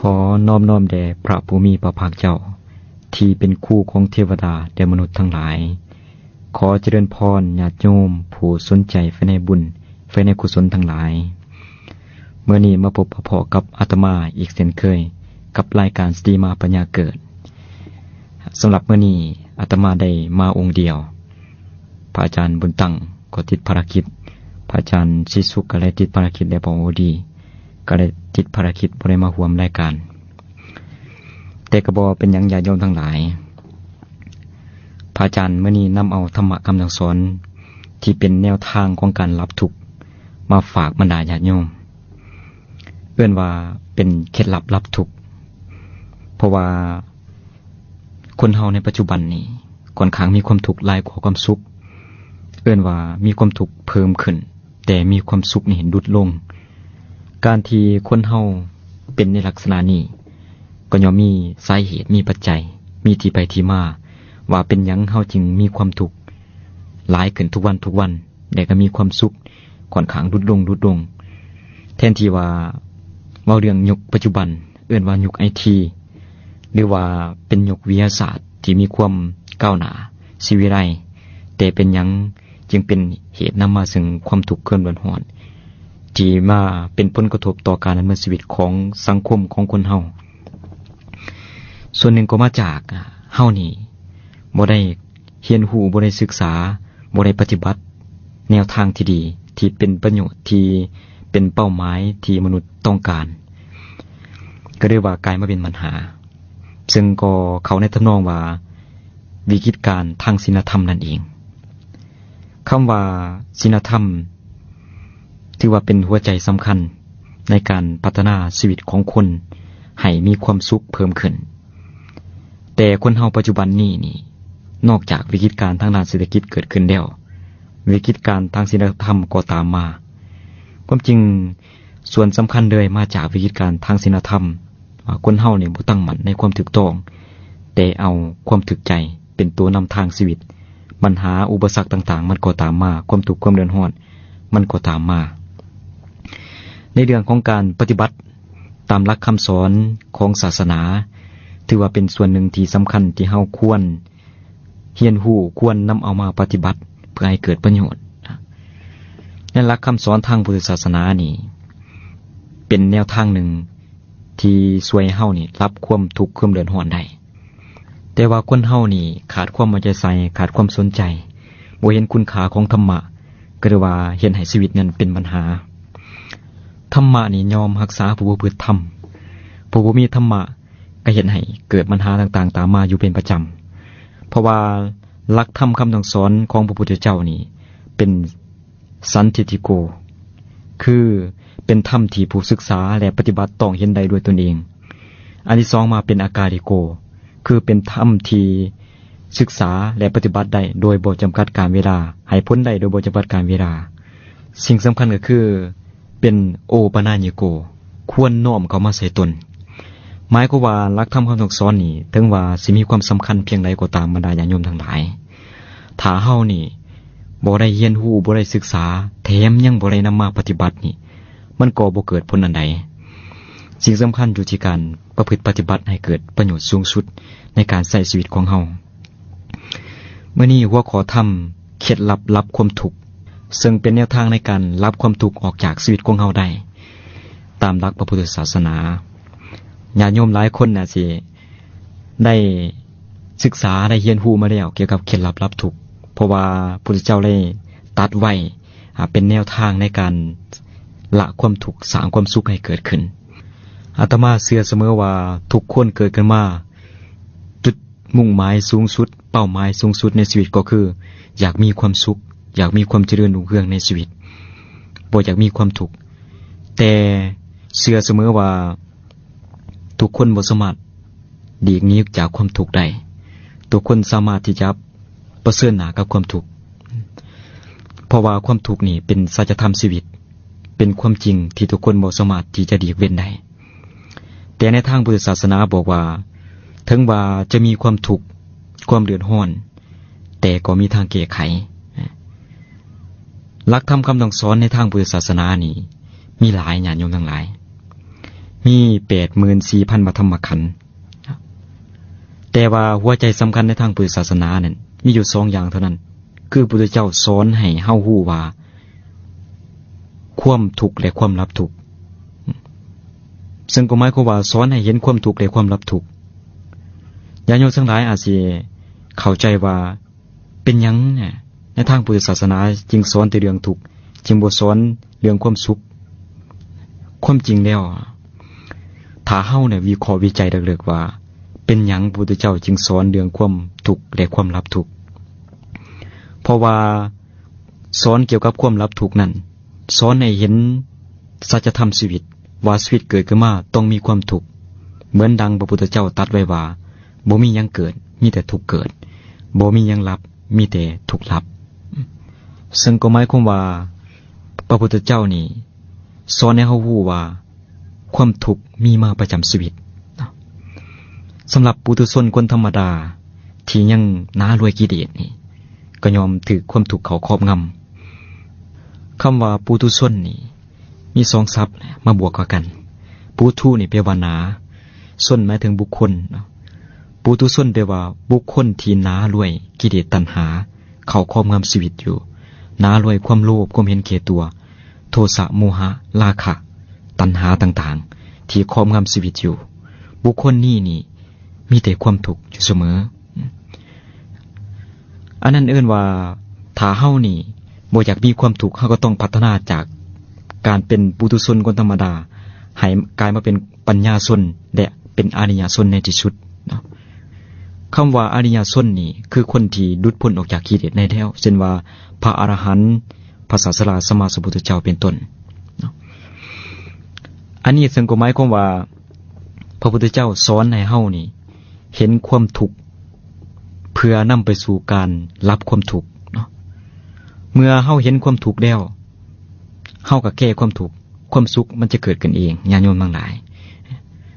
ຂໍນອບນ້ອມແດ່ພະຜູ້ມີພະພາກເຈົ້າ ທີ່ເປັນຄູຂອງເທວະດາ ແລະ ມະນຸດທັງຫຼາຍ. ຂໍຈະເລີນພອນຍາດໂຍມຜູ້ສົນໃຈໃຝ່ໃນບຸນ ໃຝ່ໃນກຸສົນທັງຫຼາຍ. ມື້ນີ້ມາພົບມາພໍ້ກັບອາດຕະມາອີກເຊັ່ນເຄີຍ ກັບລາຍການສະຕິມາປັນຍາເກີດ. ສຳລັບມື້ນີ້ອາດຕະມາໄດ້ມາອົງດຽວ, ພະອາຈານບຸນຕັ້ງກໍຕິດພາລະກິດ, ພະອາຈານສີສຸກກໍໄດ້ຕິດພາລະກິດ ແລະ ພໍ່ໂອດີກໍໄດ້ຕິດພາລະກິດ ບໍ່ໄດ້ມາຮ່ວມລາຍການ. ແຕ່ກໍບໍ່ເປັນຫຍັງຍາດໂຍມທັງຫຼາຍ, ພະອາຈານມື້ນີ້ນຳເອົາທຳມະຄຳສັ່ງສອນທີ່ເປັນແນວທາງຂອງການລັບທຸກມາຝາກບັນດາຍາດໂຍມ. ເອີ້ນວ່າເປັນເຄັດລັບລັບທຸກ, ເພາະວ່າຄົນເຮົາໃນປັດຈຸບັນນີ້ຂ້ອນຂ້າງມີຄວາມທຸກຫຼາຍກວ່າຄວາມສຸກ, ເອີ້ນວ່າມີຄວາມທຸກເພີ່ມຂຶ້ນ ແຕ່ມີຄວາມສຸກນີ້ຫຼຸດລົງ. ການທີ່ຄົນເຮົາເປັນໃນລັກສະນະນີ້ ກໍຍ່ອມມີສາເຫດ, ມີປັດໄຈ, ມີທີ່ໄປທີ່ມາ ວ່າເປັນຫຍັງເຮົາຈຶ່ງມີຄວາມທຸກຫຼາຍຂຶ້ນທຸກວັນທຸກວັນ ແລະ ກໍມີຄວາມສຸກຂ້ອນຂ້າງຫຼຸດລົງ, ຫຼຸດລົງ. ແທນທີ່ວ່າເວົ້າເລື່ອງຍຸກປັດຈຸບັນ ເອີ້ນວ່າຍຸກໄອທີ ຫຼືວ່າເປັນຍຸກວິທະຍາສາດທີ່ມີຄວາມກ້າວໜ້າ, ສີວິໄລ, ແຕ່ເປັນຫຍັງຈຶ່ງເປັນເຫດນຳມາເຊິ່ງຄວາມທຸກຄວາມເດືອດຮ້ອນ ທີ່ມາເປັນຜົນກະທົບຕໍ່ການດຳເນີນຊີວິດຂອງສັງຄົມຂອງຄົນເຮົາ? ສ່ວນໜຶ່ງກໍມາຈາກເຮົານີ້ບໍ່ໄດ້ຮຽນຮູ້, ບໍ່ໄດ້ສຶກສາ, ບໍ່ໄດ້ປະຕິບັດແນວທາງທີ່ດີ ທີ່ເປັນປະໂຫຍດ, ທີ່ເປັນເປົ້າໝາຍທີ່ມະນຸດຕ້ອງການ, ກໍເລີຍວ່າກາຍມາເປັນບັນຫາ. ເຊິ່ງກໍເຂົ້າໃນທຳນອງວ່າວິກິດການທາງສິນລະທຳນັ້ນເອງ. ຄຳວ່າສິນລະທຳ ຖືວ່າເປັນຫົວໃຈສຳຄັນໃນການພັດທະນາຊີວິດຂອງຄົນໃຫ້ມີຄວາມສຸກເພີ່ມຂຶ້ນ. ແຕ່ຄົນເຮົາປັດຈຸບັນນີ້ນີ້ ນອກຈາກວິກິດການທາງດ້ານເສດຖະກິດເກີດຂຶ້ນແລ້ວ, ວິກິດການທາງສິນລະທຳກໍຕາມມາ. ຄວາມຈິງ ສ່ວນສຳຄັນເລີຍມາຈາກວິກິດການທາງສິນລະທຳ, ວ່າຄົນເຮົານີ້ບໍ່ຕັ້ງໝັ້ນໃນຄວາມຖືກຕ້ອງ, ແຕ່ເອົາຄວາມຖືກໃຈເປັນຕົວນຳທາງຊີວິດ. ບັນຫາອຸປະສັກຕ່າງໆມັນກໍຕາມມາ, ຄວາມທຸກຄວາມເດືອດຮ້ອນມັນກໍຕາມມາ. ໃນເລື່ອງຂອງການປະຕິບັດຕາມຫຼັກຄຳສອນຂອງສາສະໜາ ຖືວ່າເປັນສ່ວນໜຶ່ງທີ່ສຳຄັນທີ່ເຮົາຄວນ ຮຽນຮູ້, ຄວນນຳເອົາມາປະຕິບັດເພື່ອໃຫ້ເກີດປະໂຫຍດ. ໃນຫຼັກຄຳສອນທາງພຸດທະສາສະໜານີ້ ເປັນແນວທາງໜຶ່ງທີ່ຊ່ວຍໃຫ້ເຮົານີ້ລັບຄວາມທຸກຄວາມເດືອດຮ້ອນໄດ້. ແຕ່ວ່າຄົນເຮົານີ້ຂາດຄວາມເອົາໃຈໃສ່, ຂາດຄວາມສົນໃຈ, ບໍ່ເຫັນຄຸນຄ່າຂອງທຳມະ, ກໍເລີຍວ່າເຮັດໃຫ້ຊີວິດນັ້ນເປັນບັນຫາ. ທຳມະນີ້ຍ່ອມຮັກສາຜູ້ປະພຶດທຳ, ຜູ້ບໍ່ມີທຳມະ ກໍເຮັດໃຫ້ເກີດບັນຫາຕ່າງໆຕາມມາຢູ່ເປັນປະຈຳ. ເພາະວ່າຫຼັກທຳຄຳສັ່ງສອນຂອງພະພຸດທະເຈົ້ານີ້ເປັນສັນທິດທິໂກ, ຄືເປັນທຳທີ່ຜູ້ສຶກສາ ແລະ ປະຕິບັດຕ້ອງເຫັນໄດ້ດ້ວຍຕົນເອງ. ອັນທີສອງມາເປັນອາກາລິໂກ, ຄືເປັນທຳທີ່ສຶກສາ ແລະ ປະຕິບັດໄດ້ໂດຍບໍ່ຈຳກັດການເວລາ, ໃຫ້ຜົນໄດ້ໂດຍບໍ່ຈຳກັດການເວລາ. ສິ່ງສຳຄັນກໍຄື ເປັນໂອປະນາຍິໂກ, ຄວນນ້ອມເຂົ້າມາໃສ່ຕົນ. ໝາຍຄວາມວ່າຫຼັກທຳຄຳສັ່ງສອນນີ້ ເຖິງວ່າຊິມີຄວາມສຳຄັນພຽງໃດກໍຕາມ ບັນດາຍາດໂຍມທັງຫຼາຍ, ຖ້າເຮົານີ້ບໍ່ໄດ້ຮຽນຮູ້, ບໍ່ໄດ້ສຶກສາ, ແຖມຍັງບໍ່ໄດ້ນຳມາປະຕິບັດນີ້ ມັນກໍບໍ່ເກີດຜົນອັນໃດ. ສິ່ງສຳຄັນຢູ່ທີ່ການປະພຶດປະຕິບັດໃຫ້ເກີດປະໂຫຍດສູງສຸດໃນການໃຊ້ຊີວິດຂອງເຮົາ. ມື້ນີ້ຫົວຂໍ້ທຳ ເຄັດລັບລັບຄວາມທຸກ, ເຊິ່ງເປັນແນວທາງໃນການລັບຄວາມທຸກອອກຈາກຊີວິດຂອງເຮົາໄດ້ ຕາມຫຼັກພະພຸດທະສາສະໜາ. ຍາດໂຍມຫຼາຍຄົນອາດຊິໄດ້ສຶກສາ, ໄດ້ຮຽນຮູ້ມາແລ້ວກ່ຽວກັບເຄັດລັບລັບທຸກ, ເພາະວ່າພຸດທະເຈົ້າໄດ້ຕັດໄວ້ ອາ ເປັນແນວທາງໃນການລະຄວາມທຸກ, ສ້າງຄວາມສຸກໃຫ້ເກີດຂຶ້ນ. ອາດຕະມາເຊື່ອສະເໝີວ່າທຸກຄົນເກີດຂຶ້ນມາ ຈຸດມຸ່ງໝາຍສູງສຸດ, ເປົ້າໝາຍສູງສຸດໃນຊີວິດກໍຄື ຢາກມີຄວາມສຸກ, ຢາກມີຄວາມຈະເລີນຮຸ່ງເຮືອງໃນຊີວິດ, ບໍ່ຢາກມີຄວາມທຸກ. ແຕ່ເຊື່ອສະເໝີວ່າທຸກຄົນບໍ່ສາມາດຫຼີກໜີຈາກຄວາມທຸກໄດ້. ທຸກຄົນສາມາດທີ່ຈະ ປະເຊີນໜ້າກັບຄວາມທຸກ, ເພາະວ່າຄວາມທຸກນີ້ເປັນສັດຈະທຳຊີວິດ, ເປັນຄວາມຈິງທີ່ທຸກຄົນບໍ່ສາມາດທີ່ຈະຫຼີກເວັ້ນໄດ້. ແຕ່ໃນທາງພຸດທະສາສະໜາບອກວ່າ ເຖິງວ່າຈະມີຄວາມທຸກ, ຄວາມເດືອດຮ້ອນ, ແຕ່ກໍມີທາງແກ້ໄຂ. ຫຼັກທຳຄຳສັ່ງສອນໃນທາງພຸດທະສາສະໜານີ້ມີຫຼາຍ, ຍາດໂຍມທັງຫຼາຍ. ມີແປດໝື່ນສີ່ພັນພະທຳມະຂັນ. ແຕ່ວ່າຫົວໃຈສຳຄັນໃນທາງພຸດທະສາສະໜານັ້ນ ມີຢູ່ສອງຢ່າງເທົ່ານັ້ນ ຄືພະພຸດທະເຈົ້າສອນໃຫ້ເຮົາຮູ້ວ່າ ຄວາມທຸກ ແລະ ຄວາມລັບທຸກ, ເຊິ່ງກໍໝາຍຄວາມວ່າສອນໃຫ້ເຫັນຄວາມທຸກ ແລະ ຄວາມລັບທຸກ. ຍາດໂຍມທັງຫຼາຍອາດຊິເຂົ້າໃຈວ່າ ເປັນຫຍັງໃນທາງພຸດທະສາສະໜາຈຶ່ງສອນແຕ່ເລື່ອງທຸກ ຈຶ່ງບໍ່ສອນເລື່ອງຄວາມສຸກ? ຄວາມຈິງແລ້ວ ຖ້າເຮົານີ້ວິເຄາະວິໄຈເລິກໆວ່າ ເປັນຫຍັງພະພຸດທະເຈົ້າຈຶ່ງສອນເລື່ອງຄວາມທຸກ ແລະ ຄວາມລັບທຸກ? ເພາະວ່າສອນກ່ຽວກັບຄວາມລັບທຸກນັ້ນ ສອນໃຫ້ເຫັນສັດຈະທຳຊີວິດ ວ່າຊີວິດເກີດຂຶ້ນມາຕ້ອງມີຄວາມທຸກ, ເໝືອນດັ່ງພະພຸດທະເຈົ້າຕັດໄວ້ວ່າ ບໍ່ມີຫຍັງເກີດ ມີແຕ່ທຸກເກີດ, ບໍ່ມີຫຍັງລັບ ມີແຕ່ທຸກລັບ. ເຊິ່ງກໍໝາຍຄວາມວ່າ ພະພຸດທະເຈົ້ານີ້ສອນໃຫ້ເຮົາຮູ້ວ່າ ຄວາມທຸກມີມາປະຈຳຊີວິດ. ສຳລັບປຸຖຸຊົນຄົນທຳມະດາທີ່ຍັງໜາດ້ວຍກິເລດນີ້ ກໍຍ່ອມຖືກຄວາມທຸກເຂົ້າຄອບງຳ. ຄຳວ່າປຸຖຸຊົນນີ້ ມີສອງສັບມາບວກເຂົ້າກັນ. ປຸຖຸນີ້ແປວ່າໜາ, ຊົນໝາຍເຖິງບຸກຄົນເນາະ. ປຸຕຸຊົນແປວ່າບຸກຄົນທີ່ໜາດ້ວຍກິເລດຕັນຫາເຂົ້າຄອບງຳຊີວິດຢູ່, ໜາດ້ວຍຄວາມໂລບ, ຄວາມເຫັນແກ່ຕົວ, ໂທສະ, ໂມຫະ, ລາຄະ, ຕັນຫາຕ່າງໆ ທີ່ຄອບງຳຊີວິດຢູ່. ບຸກຄົນນີ້ນີ້ມີແຕ່ຄວາມທຸກຢູ່ສະເໝີ. ອັນນັ້ນເອີ້ນວ່າ ຖ້າເຮົານີ້ບໍ່ຢາກມີຄວາມທຸກ ເຮົາກໍຕ້ອງພັດທະນາຈາກການເປັນປຸຖຸຊົນຄົນທຳມະດາ ໃຫ້ກາຍມາເປັນປັນຍາຊົນ ແລະ ເປັນອະລິຍະຊົນໃນທີ່ສຸດເນາະ. ຄຳວ່າອະລິຍະຊົນນີ້ ຄືຄົນທີ່ຫຼຸດພົ້ນອອກຈາກກິເລດໄດ້ແລ້ວ ເຊັ່ນວ່າ ພະອະລະຫັນ, ພະສາສະດາສຳມາສຳພຸດທະເຈົ້າເປັນຕົ້ນເນາະ. ອັນນີ້ເຊິ່ງກໍໝາຍຄວາມວ່າ ພະພຸດທະເຈົ້າສອນໃຫ້ເຮົານີ້ເຫັນຄວາມທຸກ ເພື່ອນຳໄປສູ່ການລັບຄວາມທຸກເນາະ. ເມື່ອເຮົາເຫັນຄວາມທຸກແລ້ວ ເຮົາກໍແກ້ຄວາມທຸກ, ຄວາມສຸກມັນຈະເກີດຂຶ້ນເອງ ຍາດໂຍມທັງຫຼາຍ.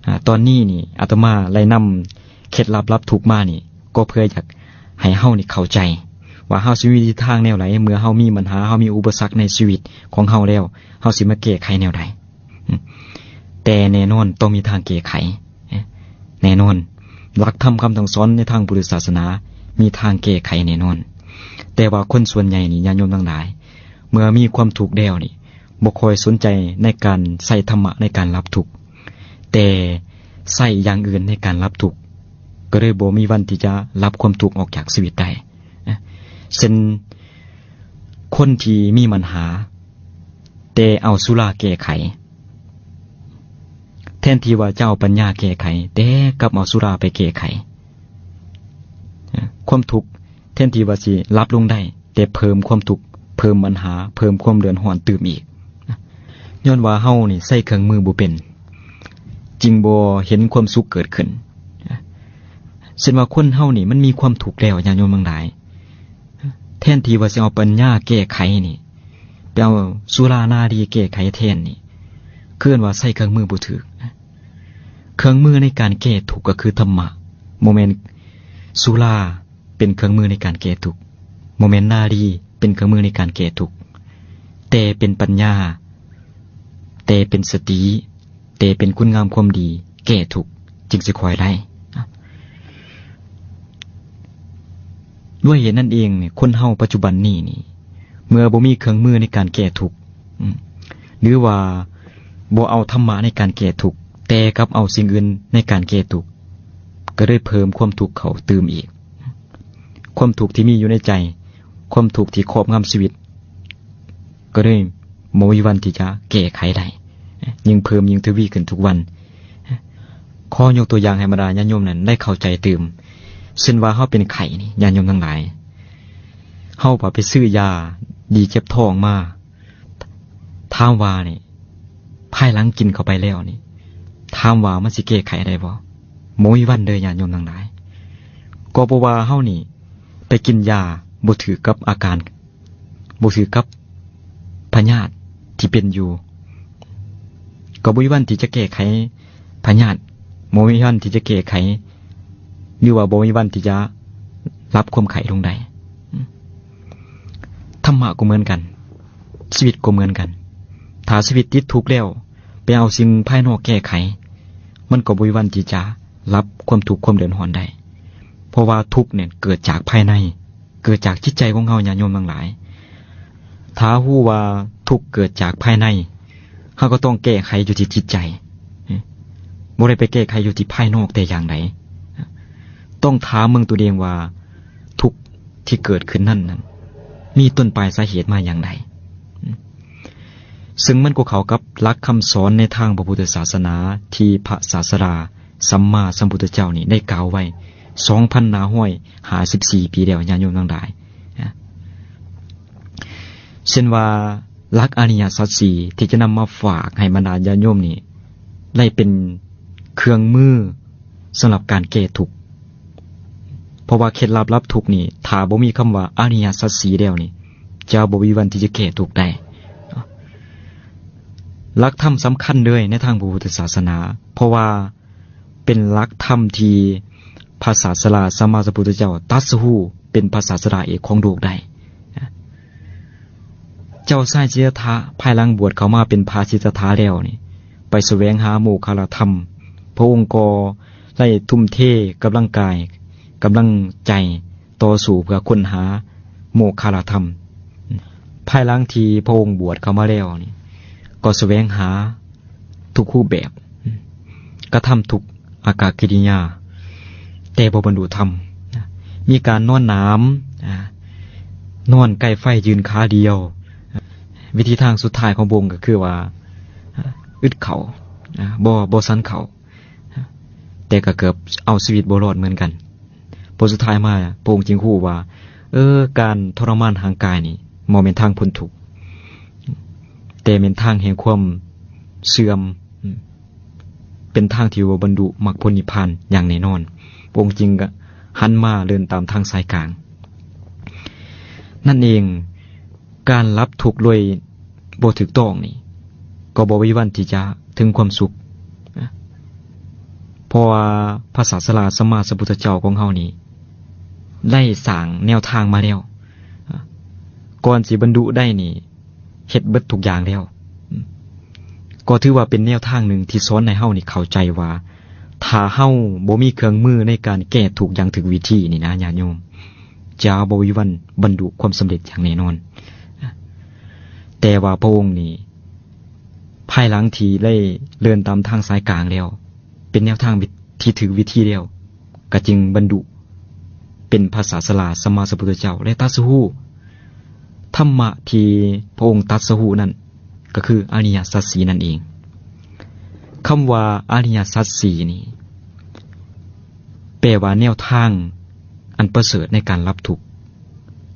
ອາ ຕອນນີ້ນີ້ອາດຕະມາໄດ້ນຳເຄັດລັບລັບທຸກມານີ້ ກໍເພື່ອຢາກໃຫ້ເຮົານີ້ເຂົ້າໃຈວ່າເຮົາຊິມີວິທີທາງແນວໃດ ເມື່ອເຮົາມີບັນຫາ, ເຮົາມີອຸປະສັກໃນຊີວິດຂອງເຮົາແລ້ວ ເຮົາຊິມາແກ້ໄຂແນວໃດ. ອາ ແຕ່ແນ່ນອນຕ້ອງມີທາງແກ້ໄຂ ແນ່ນອນ. ຫຼັກທຳຄຳສັ່ງສອນໃນທາງພຸດທະສາສະໜາມີທາງແກ້ໄຂແນ່ນອນ. ແຕ່ວ່າຄົນສ່ວນໃຫຍ່ນີ້ ຍາດໂຍມທັງຫຼາຍ ເມື່ອມີຄວາມທຸກແລ້ວນີ້ ບໍ່ຄ່ອຍສົນໃຈໃນການໃຊ້ທຳມະໃນການລັບທຸກ ແຕ່ໃຊ້ຢ່າງອື່ນໃນການລັບທຸກ ກໍເລີຍບໍ່ມີວັນທີ່ຈະລັບຄວາມທຸກອອກຈາກຊີວິດໄດ້. ເຊັ່ນ ຄົນທີ່ມີບັນຫາ ແຕ່ເອົາສຸລາແກ້ໄຂ ແທນທີ່ວ່າຈະເອົາປັນຍາແກ້ໄຂ ແຕ່ກັບເອົາສຸລາໄປແກ້ໄຂ. ຄວາມທຸກແທນທີ່ວ່າຊິລັບລົງໄດ້ ແຕ່ເພີ່ມຄວາມທຸກ, ເພີ່ມບັນຫາ, ເພີ່ມຄວາມເດືອດຮ້ອນຕື່ມອີກ. ຍ້ອນວ່າເຮົານີ້ໃຊ້ເຄື່ອງມືບໍ່ເປັນ ຈຶ່ງບໍ່ເຫັນຄວາມສຸກເກີດຂຶ້ນ. ເຊັ່ນວ່າຄົນເຮົານີ້ມັນມີຄວາມທຸກແລ້ວ ຍາດໂຍມທັງຫຼາຍ ແທນທີ່ວ່າຊິເອົາປັນຍາແກ້ໄຂນີ້ ໄປເອົາສຸລານາດີແກ້ໄຂແທນນີ້ ຄືເອີ້ນວ່າໃຊ້ເຄື່ອງມືບໍ່ຖືກ. ເຄື່ອງມືໃນການແກ້ທຸກກໍຄືທຳມະ, ບໍ່ແມ່ນສຸລາເປັນເຄື່ອງມືໃນການແກ້ທຸກ, ບໍ່ແມ່ນນາດີເປັນເຄື່ອງມືໃນການແກ້ທຸກ, ແຕ່ເປັນປັນຍາ, ແຕ່ເປັນສະຕິ, ແຕ່ເປັນຄຸນງາມຄວາມດີແກ້ທຸກຈຶ່ງຊິຄ່ອຍໄດ້. ດ້ວຍເຫດນັ້ນເອງນີ້ ຄົນເຮົາປັດຈຸບັນນີ້ນີ້ ເມື່ອບໍ່ມີເຄື່ອງມືໃນການແກ້ທຸກ ອາ ຫຼືວ່າບໍ່ເອົາທຳມະໃນການແກ້ທຸກ ແຕ່ກັບເອົາສິ່ງອື່ນໃນການແກ້ທຸກ ກໍເລີຍເພີ່ມຄວາມທຸກເຂົ້າຕື່ມອີກ. ຄວາມທຸກທີ່ມີຢູ່ໃນໃຈ, ຄວາມທຸກທີ່ຄອບງຳຊີວິດ ກໍເລີຍບໍ່ມີວັນທີ່ຈະແກ້ໄຂໄດ້, ຍິ່ງເພີ່ມຍິ່ງທະວີຂຶ້ນທຸກວັນ. ຂໍຍົກຕົວຢ່າງໃຫ້ບັນດາຍາດໂຍມນັ້ນໄດ້ເຂົ້າໃຈຕື່ມ. ເຊັ່ນວ່າເຮົາເປັນໄຂ້ນີ້ ຍາດໂຍມທັງຫຼາຍ, ເຮົາກໍໄປຊື້ຢາດີເຈັບທ້ອງມາ, ຖາມວ່ານີ້ ພາຍຫຼັງກິນເຂົ້າໄປແລ້ວນີ້ ຖາມວ່າມັນຊິແກ້ໄຂໄດ້ບໍ່? ບໍ່ມີວັນເດີຍາດໂຍມທັງຫຼາຍ. ກໍເພາະວ່າເຮົານີ້ໄປກິນຢາບໍ່ຖືກກັບອາການ, ບໍ່ຖືກກັບພະຍາດທີ່ເປັນຢູ່, ກໍບໍ່ມີວັນທີ່ຈະແກ້ໄຂພະຍາດ, ບໍ່ມີວັນທີ່ຈະແກ້ໄຂ ຫຼືວ່າບໍ່ມີວັນທີ່ຈະລັບຄວາມໄຂ້ລົງໄດ້. ທຳມະກໍເໝືອນກັນ, ຊີວິດກໍເໝືອນກັນ. ຖ້າຊີວິດຕິດທຸກແລ້ວ, ໄປເອົາສິ່ງພາຍນອກແກ້ໄຂ, ມັນກໍບໍ່ມີວັນທີ່ຈະລັບຄວາມທຸກຄວາມເດືອດຮ້ອນໄດ້. ເພາະວ່າທຸກນີ້ເກີດຈາກພາຍໃນ, ເກີດຈາກຈິດໃຈຂອງເຮົາ, ຍາດໂຍມທັງຫຼາຍ. ຖ້າຮູ້ວ່າທຸກເກີດຈາກພາຍໃນ, ເຮົາກໍຕ້ອງແກ້ໄຂຢູ່ທີ່ຈິດໃຈ, ບໍ່ໄດ້ໄປແກ້ໄຂຢູ່ທີ່ພາຍນອກແຕ່ຢ່າງໃດ. ຕ້ອງຖາມເບິ່ງຕົວເອງວ່າ ທຸກທີ່ເກີດຂຶ້ນນັ້ນ ນັ້ນ ມີຕົ້ນປາຍສາເຫດມາຢ່າງໃດ. ເຊິ່ງມັນກໍເຂົ້າກັບຫຼັກຄຳສອນໃນທາງພະພຸດທະສາສະໜາ ທີ່ພະສາສະດາສຳມາສຳພຸດທະເຈົ້ານີ້ໄດ້ກ່າວໄວ້ສອງພັນຫ້າຮ້ອຍຫ້າສິບສີ່ປີແລ້ວ, ຍາດໂຍມທັງຫຼາຍ. ເຊັ່ນວ່າ ຫຼັກອະລິຍະສັດສີ່ ທີ່ຈະນຳມາຝາກໃຫ້ບັນດາຍາດໂຍມນີ້ ໄດ້ເປັນເຄື່ອງມືສຳລັບການແກ້ທຸກ. ເພາະວ່າເຄັດລັບລັບທຸກນີ້ ຖ້າບໍ່ມີຄຳວ່າອະລິຍະສັດສີ່ແລ້ວນີ້ ຈະບໍ່ມີວັນທີ່ຈະແກ້ທຸກໄດ້. ຫຼັກທຳສຳຄັນເລີຍໃນທາງພະພຸດທະສາສະໜາ, ເພາະວ່າເປັນຫຼັກທຳທີ່ພະສາສະດາສຳມາສຳພຸດທະເຈົ້າຕັດສະຮູ້ເປັນພະສາສະດາເອກຂອງໂລກໄດ້. ເຈົ້າຊາຍສິດທັດຖະ ພາຍຫຼັງບວດເຂົ້າມາເປັນພະສິດທັດຖະແລ້ວນີ້ ໄປສະແຫວງຫາໂມຄະລະທຳ, ພະອົງກໍໄດ້ທຸ່ມເທກຳລັງກາຍ ກຳລັງໃຈຕໍ່ສູ້ເພື່ອຄົ້ນຫາໂມຄະລະທຳ. ພາຍຫຼັງທີ່ພະອົງບວດເຂົ້າມາແລ້ວນີ້ ກໍສະແຫວງຫາ ທຸກຮູບແບບ, ກະທຳທຸກອາກັບກິລິຍາ, ແຕ່ບໍ່ບັນລຸທຳ. ມີການນອນໜາມ, ນອນໃກ້ໄຟ, ຢືນຂາດ່ຽວ. ວິທີທາງສຸດທ້າຍຂອງພະອົງກໍຄືວ່າ ອາ ອຶດເຂົ້າ, ອາ ບໍ່ ບໍ່ສັນເຂົ້າ, ແຕ່ກໍເກືອບເອົາຊີວິດບໍ່ລອດເໝືອນກັນ. ຜົນສຸດທ້າຍມາ ພະອົງຈຶ່ງຮູ້ວ່າ ເອີ ການທໍລະມານຮ່າງກາຍນີ້ ບໍ່ແມ່ນທາງພົ້ນທຸກ, ແຕ່ແມ່ນທາງແຫ່ງຄວາມເສື່ອມ, ເປັນທາງທີ່ບໍ່ບັນລຸມັກຜົນນິບພານຢ່າງແນ່ນອນ. ພະອົງຈຶ່ງກະຫັນມາເດີນຕາມທາງສາຍກາງ. ນັ້ນເອງ, ການລັບທຸກໂດຍບໍ່ຖືກຕ້ອງນີ້ ກໍບໍ່ມີວັນທີ່ຈະເຖິງຄວາມສຸກ, ເພາະວ່າພະສາສະດາສຳມາສຳພຸດທະເຈົ້າຂອງເຮົານີ້ ໄດ້ສ້າງແນວທາງມາແລ້ວ. ກ່ອນຊິບັນລຸໄດ້ນີ້ ເຮັດເບິດທຸກຢ່າງແລ້ວ, ກໍຖືວ່າເປັນແນວທາງໜຶ່ງທີ່ສອນໃຫ້ເຮົານີ້ເຂົ້າໃຈວ່າ ຖ້າເຮົາບໍ່ມີເຄື່ອງມືໃນການແກ້ທຸກຢ່າງຖືກວິທີນີ້ນະ ຍາດໂຍມ, ຈະບໍ່ມີວັນບັນລຸຄວາມສຳເລັດຢ່າງແນ່ນອນ. ແຕ່ວ່າພະອົງນີ້ ພາຍຫຼັງທີ່ໄດ້ເດີນຕາມທາງສາຍກາງແລ້ວ, ເປັນແນວທາງທີ່ຖືກວິທີແລ້ວ, ກໍຈຶ່ງບັນລຸເປັນພະສາສະດາສຳມາສຳພຸດທະເຈົ້າ ແລະ ຕັດສະຮູ້ທຳມະທີ່ພະອົງຕັດສະຮູ້ນັ້ນ ກໍຄືອະລິຍະສັດສີ່ນັ້ນເອງ. ຄຳວ່າອະລິຍະສັດສີ່ນີ້ ແປວ່າແນວທາງອັນປະເສີດໃນການລັບທຸກ,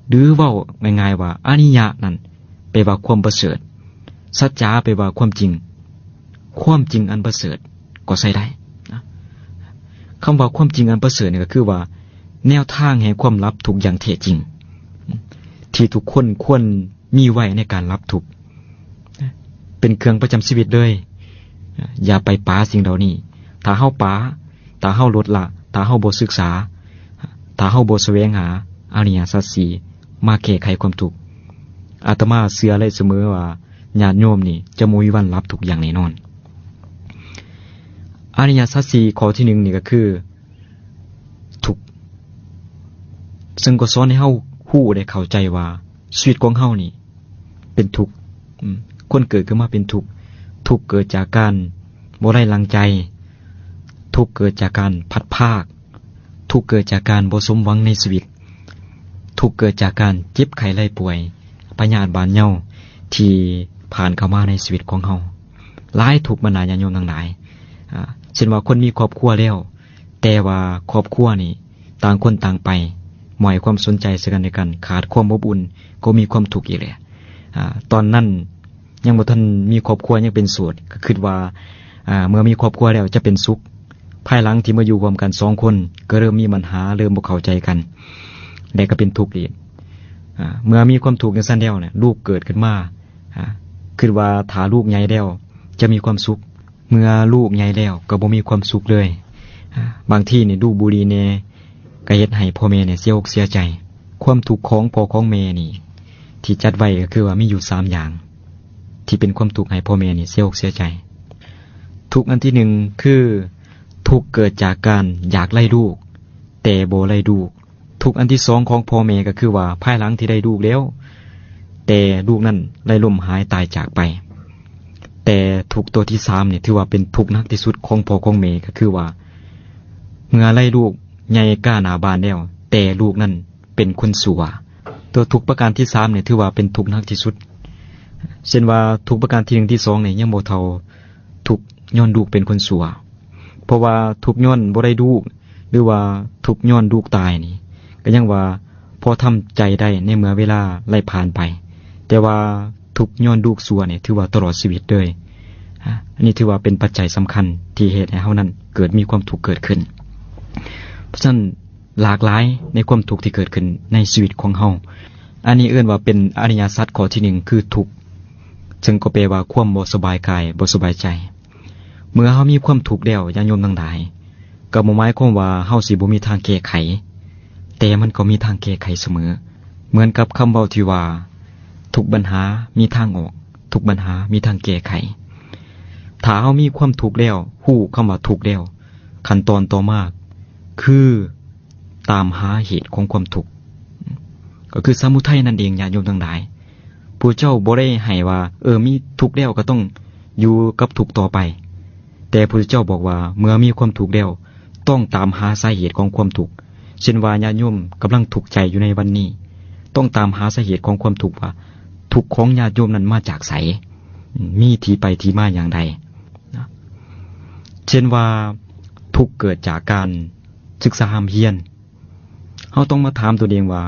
ຫຼື ເວົ້າງ່າຍໆວ່າ ອະລິຍະນັ້ນແປວ່າຄວາມປະເສີດ, ສັດຈາແປວ່າຄວາມຈິງ, ຄວາມຈິງອັນປະເສີດກໍໃຊ້ໄດ້ນະ. ຄຳວ່າຄວາມຈິງອັນປະເສີດນີ້ ກໍຄືວ່າແນວທາງແຫ່ງຄວາມລັບທຸກຢ່າງແທ້ຈິງ ທີ່ທຸກຄົນຄວນ ມີໄວ້ໃນການລັບທຸກ ເປັນເຄື່ອງປະຈຳຊີວິດເລີຍ. ຢ່າໄປປາສິ່ງເຫຼົ່ານີ້. ຖ້າເຮົາປາ, ຖ້າເຮົາລົດລະ, ຖ້າເຮົາບໍ່ສຶກສາ, ຖ້າເຮົາບໍ່ສະແຫວງຫາອະລິຍະສັດສີ່ມາແກ້ໄຂຄວາມທຸກ, ອາດຕະມາເຊື່ອໄດ້ສະເໝີວ່າ ຍາດໂຍມນີ້ຈະບໍ່ມີວັນລັບທຸກຢ່າງແນ່ນອນ. ອະລິຍະສັດສີ່ຂໍ້ທີໜຶ່ງນີ້ກໍຄື ທຸກ, ເຊິ່ງກໍສອນໃຫ້ເຮົາຮູ້ ແລະ ເຂົ້າໃຈວ່າຊີວິດຂອງເຮົານີ້ເປັນທຸກ. ອາ ຄົນເກີດຂຶ້ນມາເປັນທຸກ, ທຸກເກີດຈາກການບໍ່ໄດ້ດັ່ງໃຈ, ທຸກເກີດຈາກການພັດພາກ, ທຸກເກີດຈາກການບໍ່ສົມຫວັງໃນຊີວິດ, ທຸກເກີດຈາກການເຈັບໄຂ້ໄດ້ປ່ວຍ, ພະຍາດບາດເຍົາທີ່ຜ່ານເຂົ້າມາໃນຊີວິດຂອງເຮົາ. ຫຼາຍທຸກບັນດາຍາດໂຍມທັງຫຼາຍ, ອາ ເຊັ່ນວ່າຄົນມີຄອບຄົວແລ້ວ, ແຕ່ວ່າຄອບຄົວນີ້ຕ່າງຄົນຕ່າງໄປ, ບໍ່ໃຫ້ຄວາມສົນໃຈເຊິ່ງກັນແລະກັນ, ຂາດຄວາມອົບອຸ່ນ, ກໍມີຄວາມທຸກອີກແຫຼະ. ອາ ຕອນນັ້ນຍັງບໍ່ທັນມີຄອບຄົວ, ຍັງເປັນໂສດ, ກໍຄິດວ່າ ອາ ເມື່ອມີຄອບຄົວແລ້ວຈະເປັນສຸກ. ພາຍຫຼັງທີ່ມາຢູ່ຮ່ວມກັນສອງຄົນ, ກໍເລີ່ມມີບັນຫາ, ເລີ່ມບໍ່ເຂົ້າໃຈກັນ ແລະ ກໍເປັນທຸກອີກ. ອາ ເມື່ອມີຄວາມທຸກຈັ່ງຊັ້ນແລ້ວນະ, ລູກເກີດຂຶ້ນມາ, ອາ ຄິດວ່າຖ້າລູກໃຫຍ່ແລ້ວຈະມີຄວາມສຸກ. ເມື່ອລູກໃຫຍ່ແລ້ວກໍບໍ່ມີຄວາມສຸກເລີຍ. ອາ ບາງທີນີ້ດູດບຸຫຼີ່ແດ່ ກໍເຮັດໃຫ້ພໍ່ແມ່ນີ້ເສຍອົກເສຍໃຈ. ຄວາມທຸກຂອງພໍ່ຂອງແມ່ນີ້ ທີ່ຈັດໄວ້ກໍຄືວ່າມີຢູ່ສາມຢ່າງ ທີ່ເປັນຄວາມທຸກໃຫ້ພໍ່ແມ່ນີ້ເສຍອົກເສຍໃຈ. ທຸກອັນທີໜຶ່ງຄື ທຸກເກີດຈາກການຢາກໄດ້ລູກ ແຕ່ບໍ່ໄດ້ລູກ. ທຸກອັນທີສອງຂອງພໍ່ແມ່ກໍຄືວ່າ ພາຍຫຼັງທີ່ໄດ້ລູກແລ້ວ ແຕ່ລູກນັ້ນໄດ້ລົ້ມຫາຍຕາຍຈາກໄປ. ແຕ່ທຸກຕົວທີສາມນີ້ ຖືວ່າເປັນທຸກໜັກທີ່ສຸດຂອງພໍ່ຂອງແມ່ ກໍຄືວ່າ ເມື່ອໄດ້ລູກໃຫຍ່ກ້າໜ້າບ້ານແລ້ວ ແຕ່ລູກນັ້ນເປັນຄົນຊົ່ວ. ຕົວທຸກປະການທີສາມນີ້ ຖືວ່າເປັນທຸກໜັກທີ່ສຸດ. ເຊັ່ນວ່າ ທຸກປະການທີໜຶ່ງ ທີສອງນີ້ ຍັງບໍ່ເທົ່າທຸກຍ້ອນລູກເປັນຄົນຊົ່ວ. ເພາະວ່າທຸກຍ້ອນບໍ່ໄດ້ລູກ ຫຼືວ່າທຸກຍ້ອນລູກຕາຍນີ້ ກໍຍັງວ່າພໍທຳໃຈໄດ້ໃນເມື່ອເວລາໄດ້ຜ່ານໄປ, ແຕ່ວ່າທຸກຍ້ອນລູກຊົ່ວນີ້ ຖືວ່າຕະຫຼອດຊີວິດເລີຍ. ອາ ອັນນີ້ຖືວ່າເປັນປັດໄຈສຳຄັນທີ່ເຮັດໃຫ້ເຮົານັ້ນເກີດມີຄວາມທຸກເກີດຂຶ້ນ. ເພາະສະນັ້ນ ຫຼາກຫຼາຍໃນຄວາມທຸກທີ່ເກີດຂຶ້ນໃນຊີວິດຂອງເຮົາ. ອັນນີ້ເອີ້ນວ່າເປັນອະລິຍະສັດຂໍ້ທີໜຶ່ງ ຄືທຸກ, ເຊິ່ງກໍແປວ່າຄວາມບໍ່ສະບາຍກາຍ, ບໍ່ສະບາຍໃຈ. ເມື່ອເຮົາມີຄວາມທຸກແລ້ວ ຍາດໂຍມທັງຫຼາຍ, ກໍບໍ່ໝາຍຄວາມວ່າເຮົາຊິບໍ່ມີທາງແກ້ໄຂ, ແຕ່ມັນກໍມີທາງແກ້ໄຂສະເໝີ. ເໝືອນກັບຄຳເວົ້າທີ່ວ່າ ທຸກບັນຫາມີທາງອອກ, ທຸກບັນຫາມີທາງແກ້ໄຂ. ຖ້າເຮົາມີຄວາມທຸກແລ້ວ, ຮູ້ຄຳວ່າທຸກແລ້ວ, ຂັ້ນຕອນຕໍ່ມາຄື ຕາມຫາເຫດຂອງຄວາມທຸກ ກໍຄືສະມຸໄທນັ້ນເອງ, ຍາດໂຍມທັງຫຼາຍ. ພະເຈົ້າບໍ່ໄດ້ໃຫ້ວ່າ ເອີ ມີທຸກແລ້ວກໍຕ້ອງຢູ່ກັບທຸກຕໍ່ໄປ, ແຕ່ພະເຈົ້າບອກວ່າ ເມື່ອມີຄວາມທຸກແລ້ວ ຕ້ອງຕາມຫາສາເຫດຂອງຄວາມທຸກ. ເຊັ່ນວ່າ ຍາດໂຍມກຳລັງທຸກໃຈຢູ່ໃນວັນນີ້, ຕ້ອງຕາມຫາສາເຫດຂອງຄວາມທຸກວ່າ ທຸກຂອງຍາດໂຍມນັ້ນມາຈາກໃສ, ມີທີ່ໄປທີ່ມາຢ່າງໃດ. ເຊັ່ນວ່າ ທຸກເກີດຈາກການສຶກສາຮ່ຳຮຽນ, ເຮົາຕ້ອງມາຖາມຕົວເອງວ່າ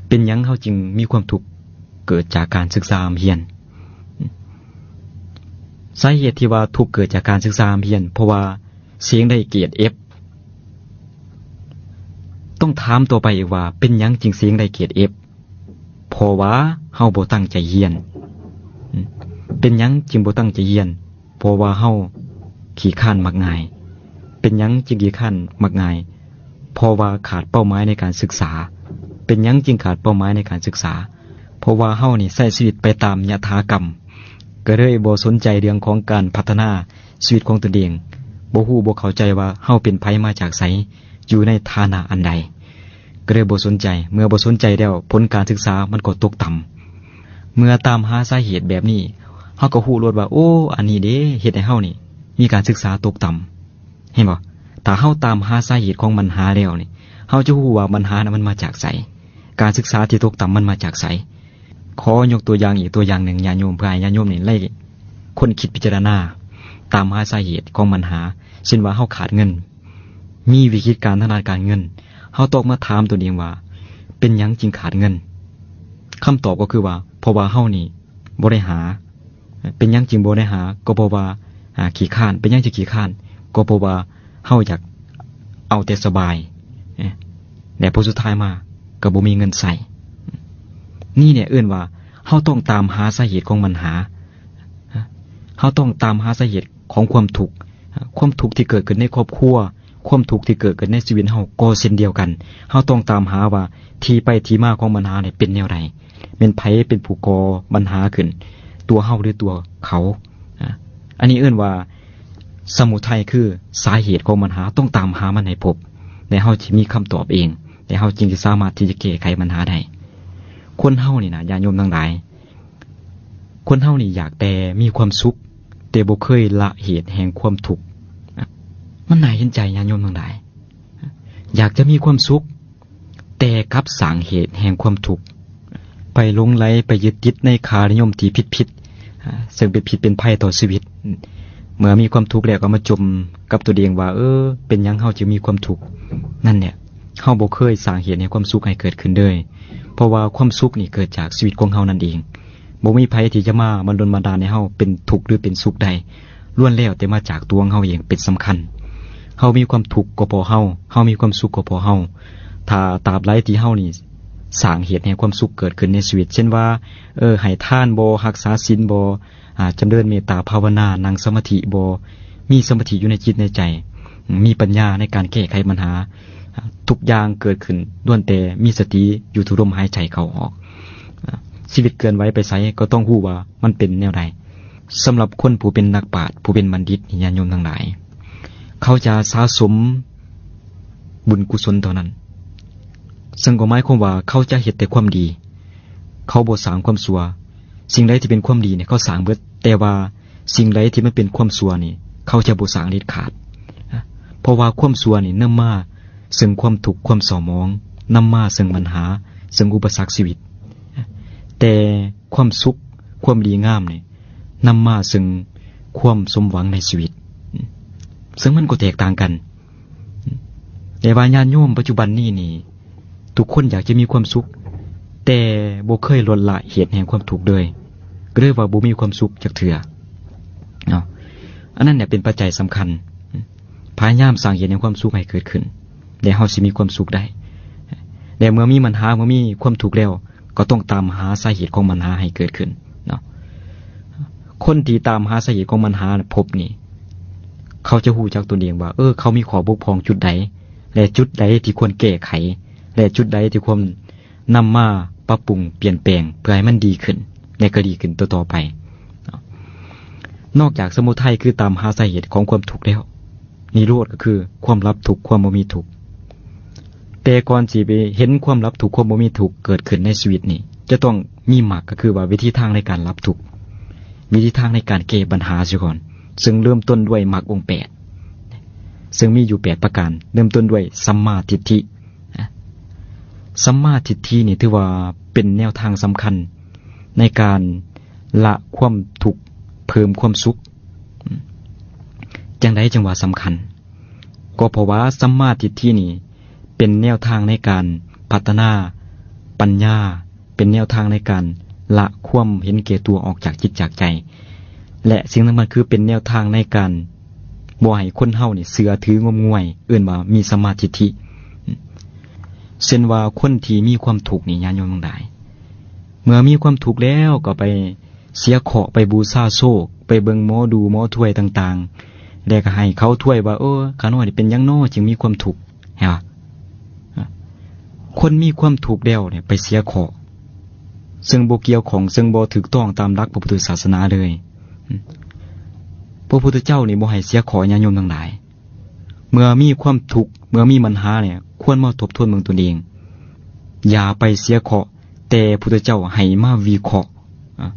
ເປັນຫຍັງເຮົາຈຶ່ງມີຄວາມທຸກເກີດຈາກການສຶກສາຮ່ຳຮຽນ? ສາເຫດທີ່ວ່າທຸກເກີດຈາກການສຶກສາຮ່ຳຮຽນ ເພາະວ່າເສັງໄດ້ເກຣດເອັຟ. ຕ້ອງຖາມຕໍ່ໄປອີກວ່າ ເປັນຫຍັງຈຶ່ງເສັງໄດ້ເກຣດເອັຟ? ເພາະວ່າເຮົາບໍ່ຕັ້ງໃຈຮຽນ. ເປັນຫຍັງຈຶ່ງບໍ່ຕັ້ງໃຈຮຽນ? ເພາະວ່າເຮົາຂີ້ຄ້ານມັກງ່າຍ. ເປັນຫຍັງຈຶ່ງຂີ້ຄ້ານມັກງ່າຍ? ເພາະວ່າຂາດເປົ້າໝາຍໃນການສຶກສາ. ເປັນຫຍັງຈຶ່ງຂາດເປົ້າໝາຍໃນການສຶກສາ? ເພາະວ່າເຮົານີ້ໃຊ້ຊີວິດໄປຕາມຍະຖາກຳ, ກໍເລີຍບໍ່ສົນໃຈເລື່ອງຂອງການພັດທະນາຊີວິດຂອງຕົນເອງ, ບໍ່ຮູ້ບໍ່ເຂົ້າໃຈວ່າເຮົາເປັນໃຜມາຈາກໃສ, ຢູ່ໃນຖານະອັນໃດ. ກໍເລີຍບໍ່ສົນໃຈ. ເມື່ອບໍ່ສົນໃຈແລ້ວ ຜົນການສຶກສາມັນກໍຕົກຕ່ຳ. ເມື່ອຕາມຫາສາເຫດແບບນີ້ ເຮົາກໍຮູ້ໂລດວ່າ ໂອ້ ອັນນີ້ເດ້ ເຮັດໃຫ້ເຮົານີ້ມີການສຶກສາຕົກຕ່ຳ. ເຫັນບໍ່? ຖ້າເຮົາຕາມຫາສາເຫດຂອງບັນຫາແລ້ວນີ້ ເຮົາຈະຮູ້ວ່າບັນຫານັ້ນມັນມາຈາກໃສ, ການສຶກສາທີ່ຕົກຕ່ຳມັນມາຈາກໃສ. ຂໍຍົກຕົວຢ່າງອີກຕົວຢ່າງໜຶ່ງ ຍາດໂຍມ, ເພື່ອໃຫ້ຍາດໂຍມນີ້ໄດ້ຄົ້ນຄິດພິຈາລະນາ, ຕາມຫາສາເຫດຂອງບັນຫາ. ເຊັ່ນວ່າເຮົາຂາດເງິນ, ມີວິກິດການທາງດ້ານການເງິນ, ເຮົາຕ້ອງມາຖາມຕົນເອງວ່າ ເປັນຫຍັງຈຶ່ງຂາດເງິນ? ຄຳຕອບກໍຄືວ່າ ເພາະວ່າເຮົານີ້ບໍ່ໄດ້ຫາ. ເປັນຫຍັງຈຶ່ງບໍ່ໄດ້ຫາ? ກໍເພາະວ່າ ອາ ຂີ້ຄ້ານ. ເປັນຫຍັງຈຶ່ງຂີ້ຄ້ານ? ກໍເພາະວ່າເຮົາຢາກເອົາແຕ່ສະບາຍ ແລະ ຜົນສຸດທ້າຍມາກໍບໍ່ມີເງິນໃຊ້. ນີ້ແຫຼະເອີ້ນວ່າ ເຮົາຕ້ອງຕາມຫາສາເຫດຂອງບັນຫາ. ເຮົາຕ້ອງຕາມຫາສາເຫດຂອງຄວາມທຸກ. ຄວາມທຸກທີ່ເກີດຂຶ້ນໃນຄອບຄົວ, ຄວາມທຸກທີ່ເກີດຂຶ້ນໃນຊີວິດເຮົາກໍເຊັ່ນດຽວກັນ. ເຮົາຕ້ອງຕາມຫາວ່າທີ່ໄປທີ່ມາຂອງບັນຫານີ້ເປັນແນວໃດ? ແມ່ນໃຜເປັນຜູ້ກໍ່ບັນຫາຂຶ້ນ, ຕົວເຮົາ ຫຼື ຕົວເຂົາ? ອາ ອັນນີ້ເອີ້ນວ່າສະມຸໄທ ຄືສາເຫດຂອງບັນຫາ. ຕ້ອງຕາມຫາມັນໃຫ້ພົບ ແລະ ເຮົາຈະມີຄຳຕອບເອງ, ແລະ ເຮົາຈຶ່ງຈະສາມາດທີ່ຈະແກ້ໄຂບັນຫາໄດ້. ຄົນເຮົານີ້ນະ ຍາດໂຍມທັງຫຼາຍ, ຄົນເຮົານີ້ຢາກແຕ່ມີຄວາມສຸກ, ແຕ່ບໍ່ເຄີຍລະເຫດແຫ່ງຄວາມທຸກ. ມັນໜ້າເຫັນໃຈ ຍາດໂຍມທັງຫຼາຍ. ຢາກຈະມີຄວາມສຸກ, ແຕ່ກັບສ້າງເຫດແຫ່ງຄວາມທຸກ, ໄປຫຼົງໄຫຼ, ໄປຍຶດຕິດໃນຄ່ານິຍົມທີ່ຜິດໆ, ອາ ເຊິ່ງເປັນພິດເປັນໄພຕໍ່ຊີວິດ. ເມື່ອມີຄວາມທຸກແລ້ວກໍມາຈົ່ມກັບຕົວເອງວ່າ ເອີ ເປັນຫຍັງເຮົາຈຶ່ງມີຄວາມທຸກ? ນັ້ນແຫຼະ, ເຮົາບໍ່ເຄີຍສ້າງເຫດແຫ່ງຄວາມສຸກໃຫ້ເກີດຂຶ້ນເລີຍ, ເພາະວ່າຄວາມສຸກນີ້ເກີດຈາກຊີວິດຂອງເຮົານັ້ນເອງ. ບໍ່ມີໃຜທີ່ຈະມາບັນດົນບັນດານໃຫ້ເຮົາເປັນທຸກ ຫຼື ເປັນສຸກໄດ້, ລ້ວນແລ້ວແຕ່ມາຈາກຕົວຂອງເຮົາເອງເປັນສຳຄັນ. ເຮົາມີຄວາມທຸກກໍເພາະເຮົາ, ເຮົາມີຄວາມສຸກກໍເພາະເຮົາ. ຖ້າຕາບໃດທີ່ເຮົານີ້ສ້າງເຫດໃຫ້ຄວາມສຸກເກີດຂຶ້ນໃນຊີວິດ, ເຊັ່ນວ່າ ເອີ ໃຫ້ທານບໍ, ຮັກສາສິນບໍ, ອາ ຈຳເລີນເມດຕາພາວະນາ, ນັ່ງສະມາທິບໍ, ມີສະມາທິຢູ່ໃນຈິດໃນໃຈ, ມີປັນຍາໃນການແກ້ໄຂບັນຫາ, ອາ ທຸກຢ່າງເກີດຂຶ້ນລ້ວນແຕ່ມີສະຕິຢູ່ທຸກລົມຫາຍໃຈເຂົ້າອອກ. ອາ ຊີວິດເຄື່ອນໄຫວໄປໃສກໍຕ້ອງຮູ້ວ່າມັນເປັນແນວໃດ. ສຳລັບຄົນຜູ້ເປັນນັກປາດ ຜູ້ເປັນບັນດິດນີ້ ຍາດໂຍມທັງຫຼາຍ, ເຂົາຈະສະສົມບຸນກຸສົນເທົ່ານັ້ນ, ເຊິ່ງກໍໝາຍຄວາມວ່າເຂົາຈະເຮັດແຕ່ຄວາມດີ, ເຂົາບໍ່ສ້າງຄວາມຊົ່ວ. ສິ່ງໃດທີ່ເປັນຄວາມດີນີ້ ເຂົາສ້າງເບິດ, ແຕ່ວ່າສິ່ງໃດທີ່ມັນເປັນຄວາມຊົ່ວນີ້ ເຂົາຈະບໍ່ສ້າງເດັດຂາດ. ເພາະວ່າຄວາມຊົ່ວນີ້ນຳມາເຊິ່ງຄວາມທຸກ ຄວາມເສົ້າໝອງ, ນຳມາເຊິ່ງບັນຫາ, ເຊິ່ງອຸປະສັກຊີວິດ. ແຕ່ຄວາມສຸກ, ຄວາມດີງາມນີ້ ນຳມາເຊິ່ງຄວາມສົມຫວັງໃນຊີວິດ, ເຊິ່ງມັນກໍແຕກຕ່າງກັນ. ແຕ່ວ່າຍາດໂຍມປັດຈຸບັນນີ້ນີ້ ທຸກຄົນຢາກຈະມີຄວາມສຸກ, ແຕ່ບໍ່ເຄີຍລົດລະເຫດແຫ່ງຄວາມທຸກເລີຍ, ກໍເລີຍວ່າບໍ່ມີຄວາມສຸກຈັກເທື່ອເນາະ. ອັນນັ້ນແຫຼະເປັນປັດໄຈສຳຄັນ. ພະຍາຍາມສ້າງເຫດແຫ່ງຄວາມສຸກໃຫ້ເກີດຂຶ້ນ, ແລ້ວເຮົາຊິມີຄວາມສຸກໄດ້. ແລະ ເມື່ອມີບັນຫາ, ເມື່ອມີຄວາມທຸກແລ້ວ, ກໍຕ້ອງຕາມຫາສາເຫດຂອງບັນຫາໃຫ້ເກີດຂຶ້ນເນາະ. ຄົນທີ່ຕາມຫາສາເຫດຂອງບັນຫາພົບນີ້ ເຂົາຈະຮູ້ຈັກຕົນເອງວ່າ ເອີ ເຂົາມີຂໍ້ບົກຜ່ອງຈຸດໃດ ແລະ ຈຸດໃດທີ່ຄວນແກ້ໄຂ ແລະ ຈຸດໃດທີ່ຄວນນຳມາປັບປຸງປ່ຽນແປງ ເພື່ອໃຫ້ມັນດີຂຶ້ນ ແລະ ກໍດີຂຶ້ນຕໍ່ໆໄປເນາະ. ນອກຈາກສະມຸໄທ ຄືຕາມຫາສາເຫດຂອງຄວາມທຸກແລ້ວ, ນິໂຣດກໍຄືຄວາມດັບທຸກ, ຄວາມບໍ່ມີທຸກ. ແຕ່ກ່ອນຊິໄປເຫັນຄວາມດັບທຸກ, ຄວາມບໍ່ມີທຸກເກີດຂຶ້ນໃນຊີວິດນີ້, ຈະຕ້ອງມີມັກ, ກໍຄືວ່າວິທີທາງໃນການດັບທຸກ, ວິທີທາງໃນການແກ້ບັນຫາເສຍກ່ອນ, ເຊິ່ງເລີ່ມຕົ້ນດ້ວຍມັກອົງແປດ, ເຊິ່ງມີຢູ່ແປດປະການ, ເລີ່ມຕົ້ນດ້ວຍສຳມາທິດຖິ. ສຳມາທິດຖິນີ້ຖືວ່າເປັນແນວທາງສຳຄັນໃນການລະຄວາມທຸກ, ເພີ່ມຄວາມສຸກ. ຈັ່ງໃດຈຶ່ງວ່າສຳຄັນ? ກໍເພາະວ່າສຳມາທິດຖິນີ້ເປັນແນວທາງໃນການພັດທະນາປັນຍາ, ເປັນແນວທາງໃນການລະຄວາມເຫັນແກ່ຕົວອອກຈາກຈິດຈາກໃຈ, ແລະ ສິ່ງສຳຄັນຄືເປັນແນວທາງໃນການບໍ່ໃຫ້ຄົນເຮົານີ້ເຊື່ອຖືງົມງວາຍ, ເອີ້ນວ່າມີສຳມາທິດຖິ. ເຊັ່ນວ່າຄົນທີ່ມີຄວາມທຸກນີ້ ຍາດໂຍມທັງຫຼາຍ, ເມື່ອມີຄວາມທຸກແລ້ວກໍໄປ ເສຍເຄາະ ໄປບູຊາໂຊກ, ໄປເບິ່ງໝໍດູໝໍທວຍຕ່າງໆ ແລ້ວກໍໃຫ້ເຂົາທວຍວ່າ ເອີ ຂ້ານ້ອຍເປັນຫຍັງນໍຈຶ່ງມີຄວາມທຸກ, ເຫັນບໍ່? ຄົນມີຄວາມທຸກແລ້ວນີ້ໄປເສຍເຄາະ ເຊິ່ງບໍ່ກ່ຽວຂ້ອງ, ເຊິ່ງບໍ່ຖືກຕ້ອງຕາມຫຼັກພະພຸດທະສາສະໜາເລີຍ. ພະພຸດທະເຈົ້ານີ້ບໍ່ໃຫ້ເສຍເຄາະ ຍາດໂຍມທັງຫຼາຍ. ເມື່ອມີຄວາມທຸກ, ເມື່ອມີບັນຫາແລ້ວ, ຄວນມາທົບທວນເບິ່ງຕົນເອງ. ຢ່າໄປເສຍເຄາະ, ແຕ່ພຸດທະເຈົ້າໃຫ້ມາວິເຄາະ. ອາ,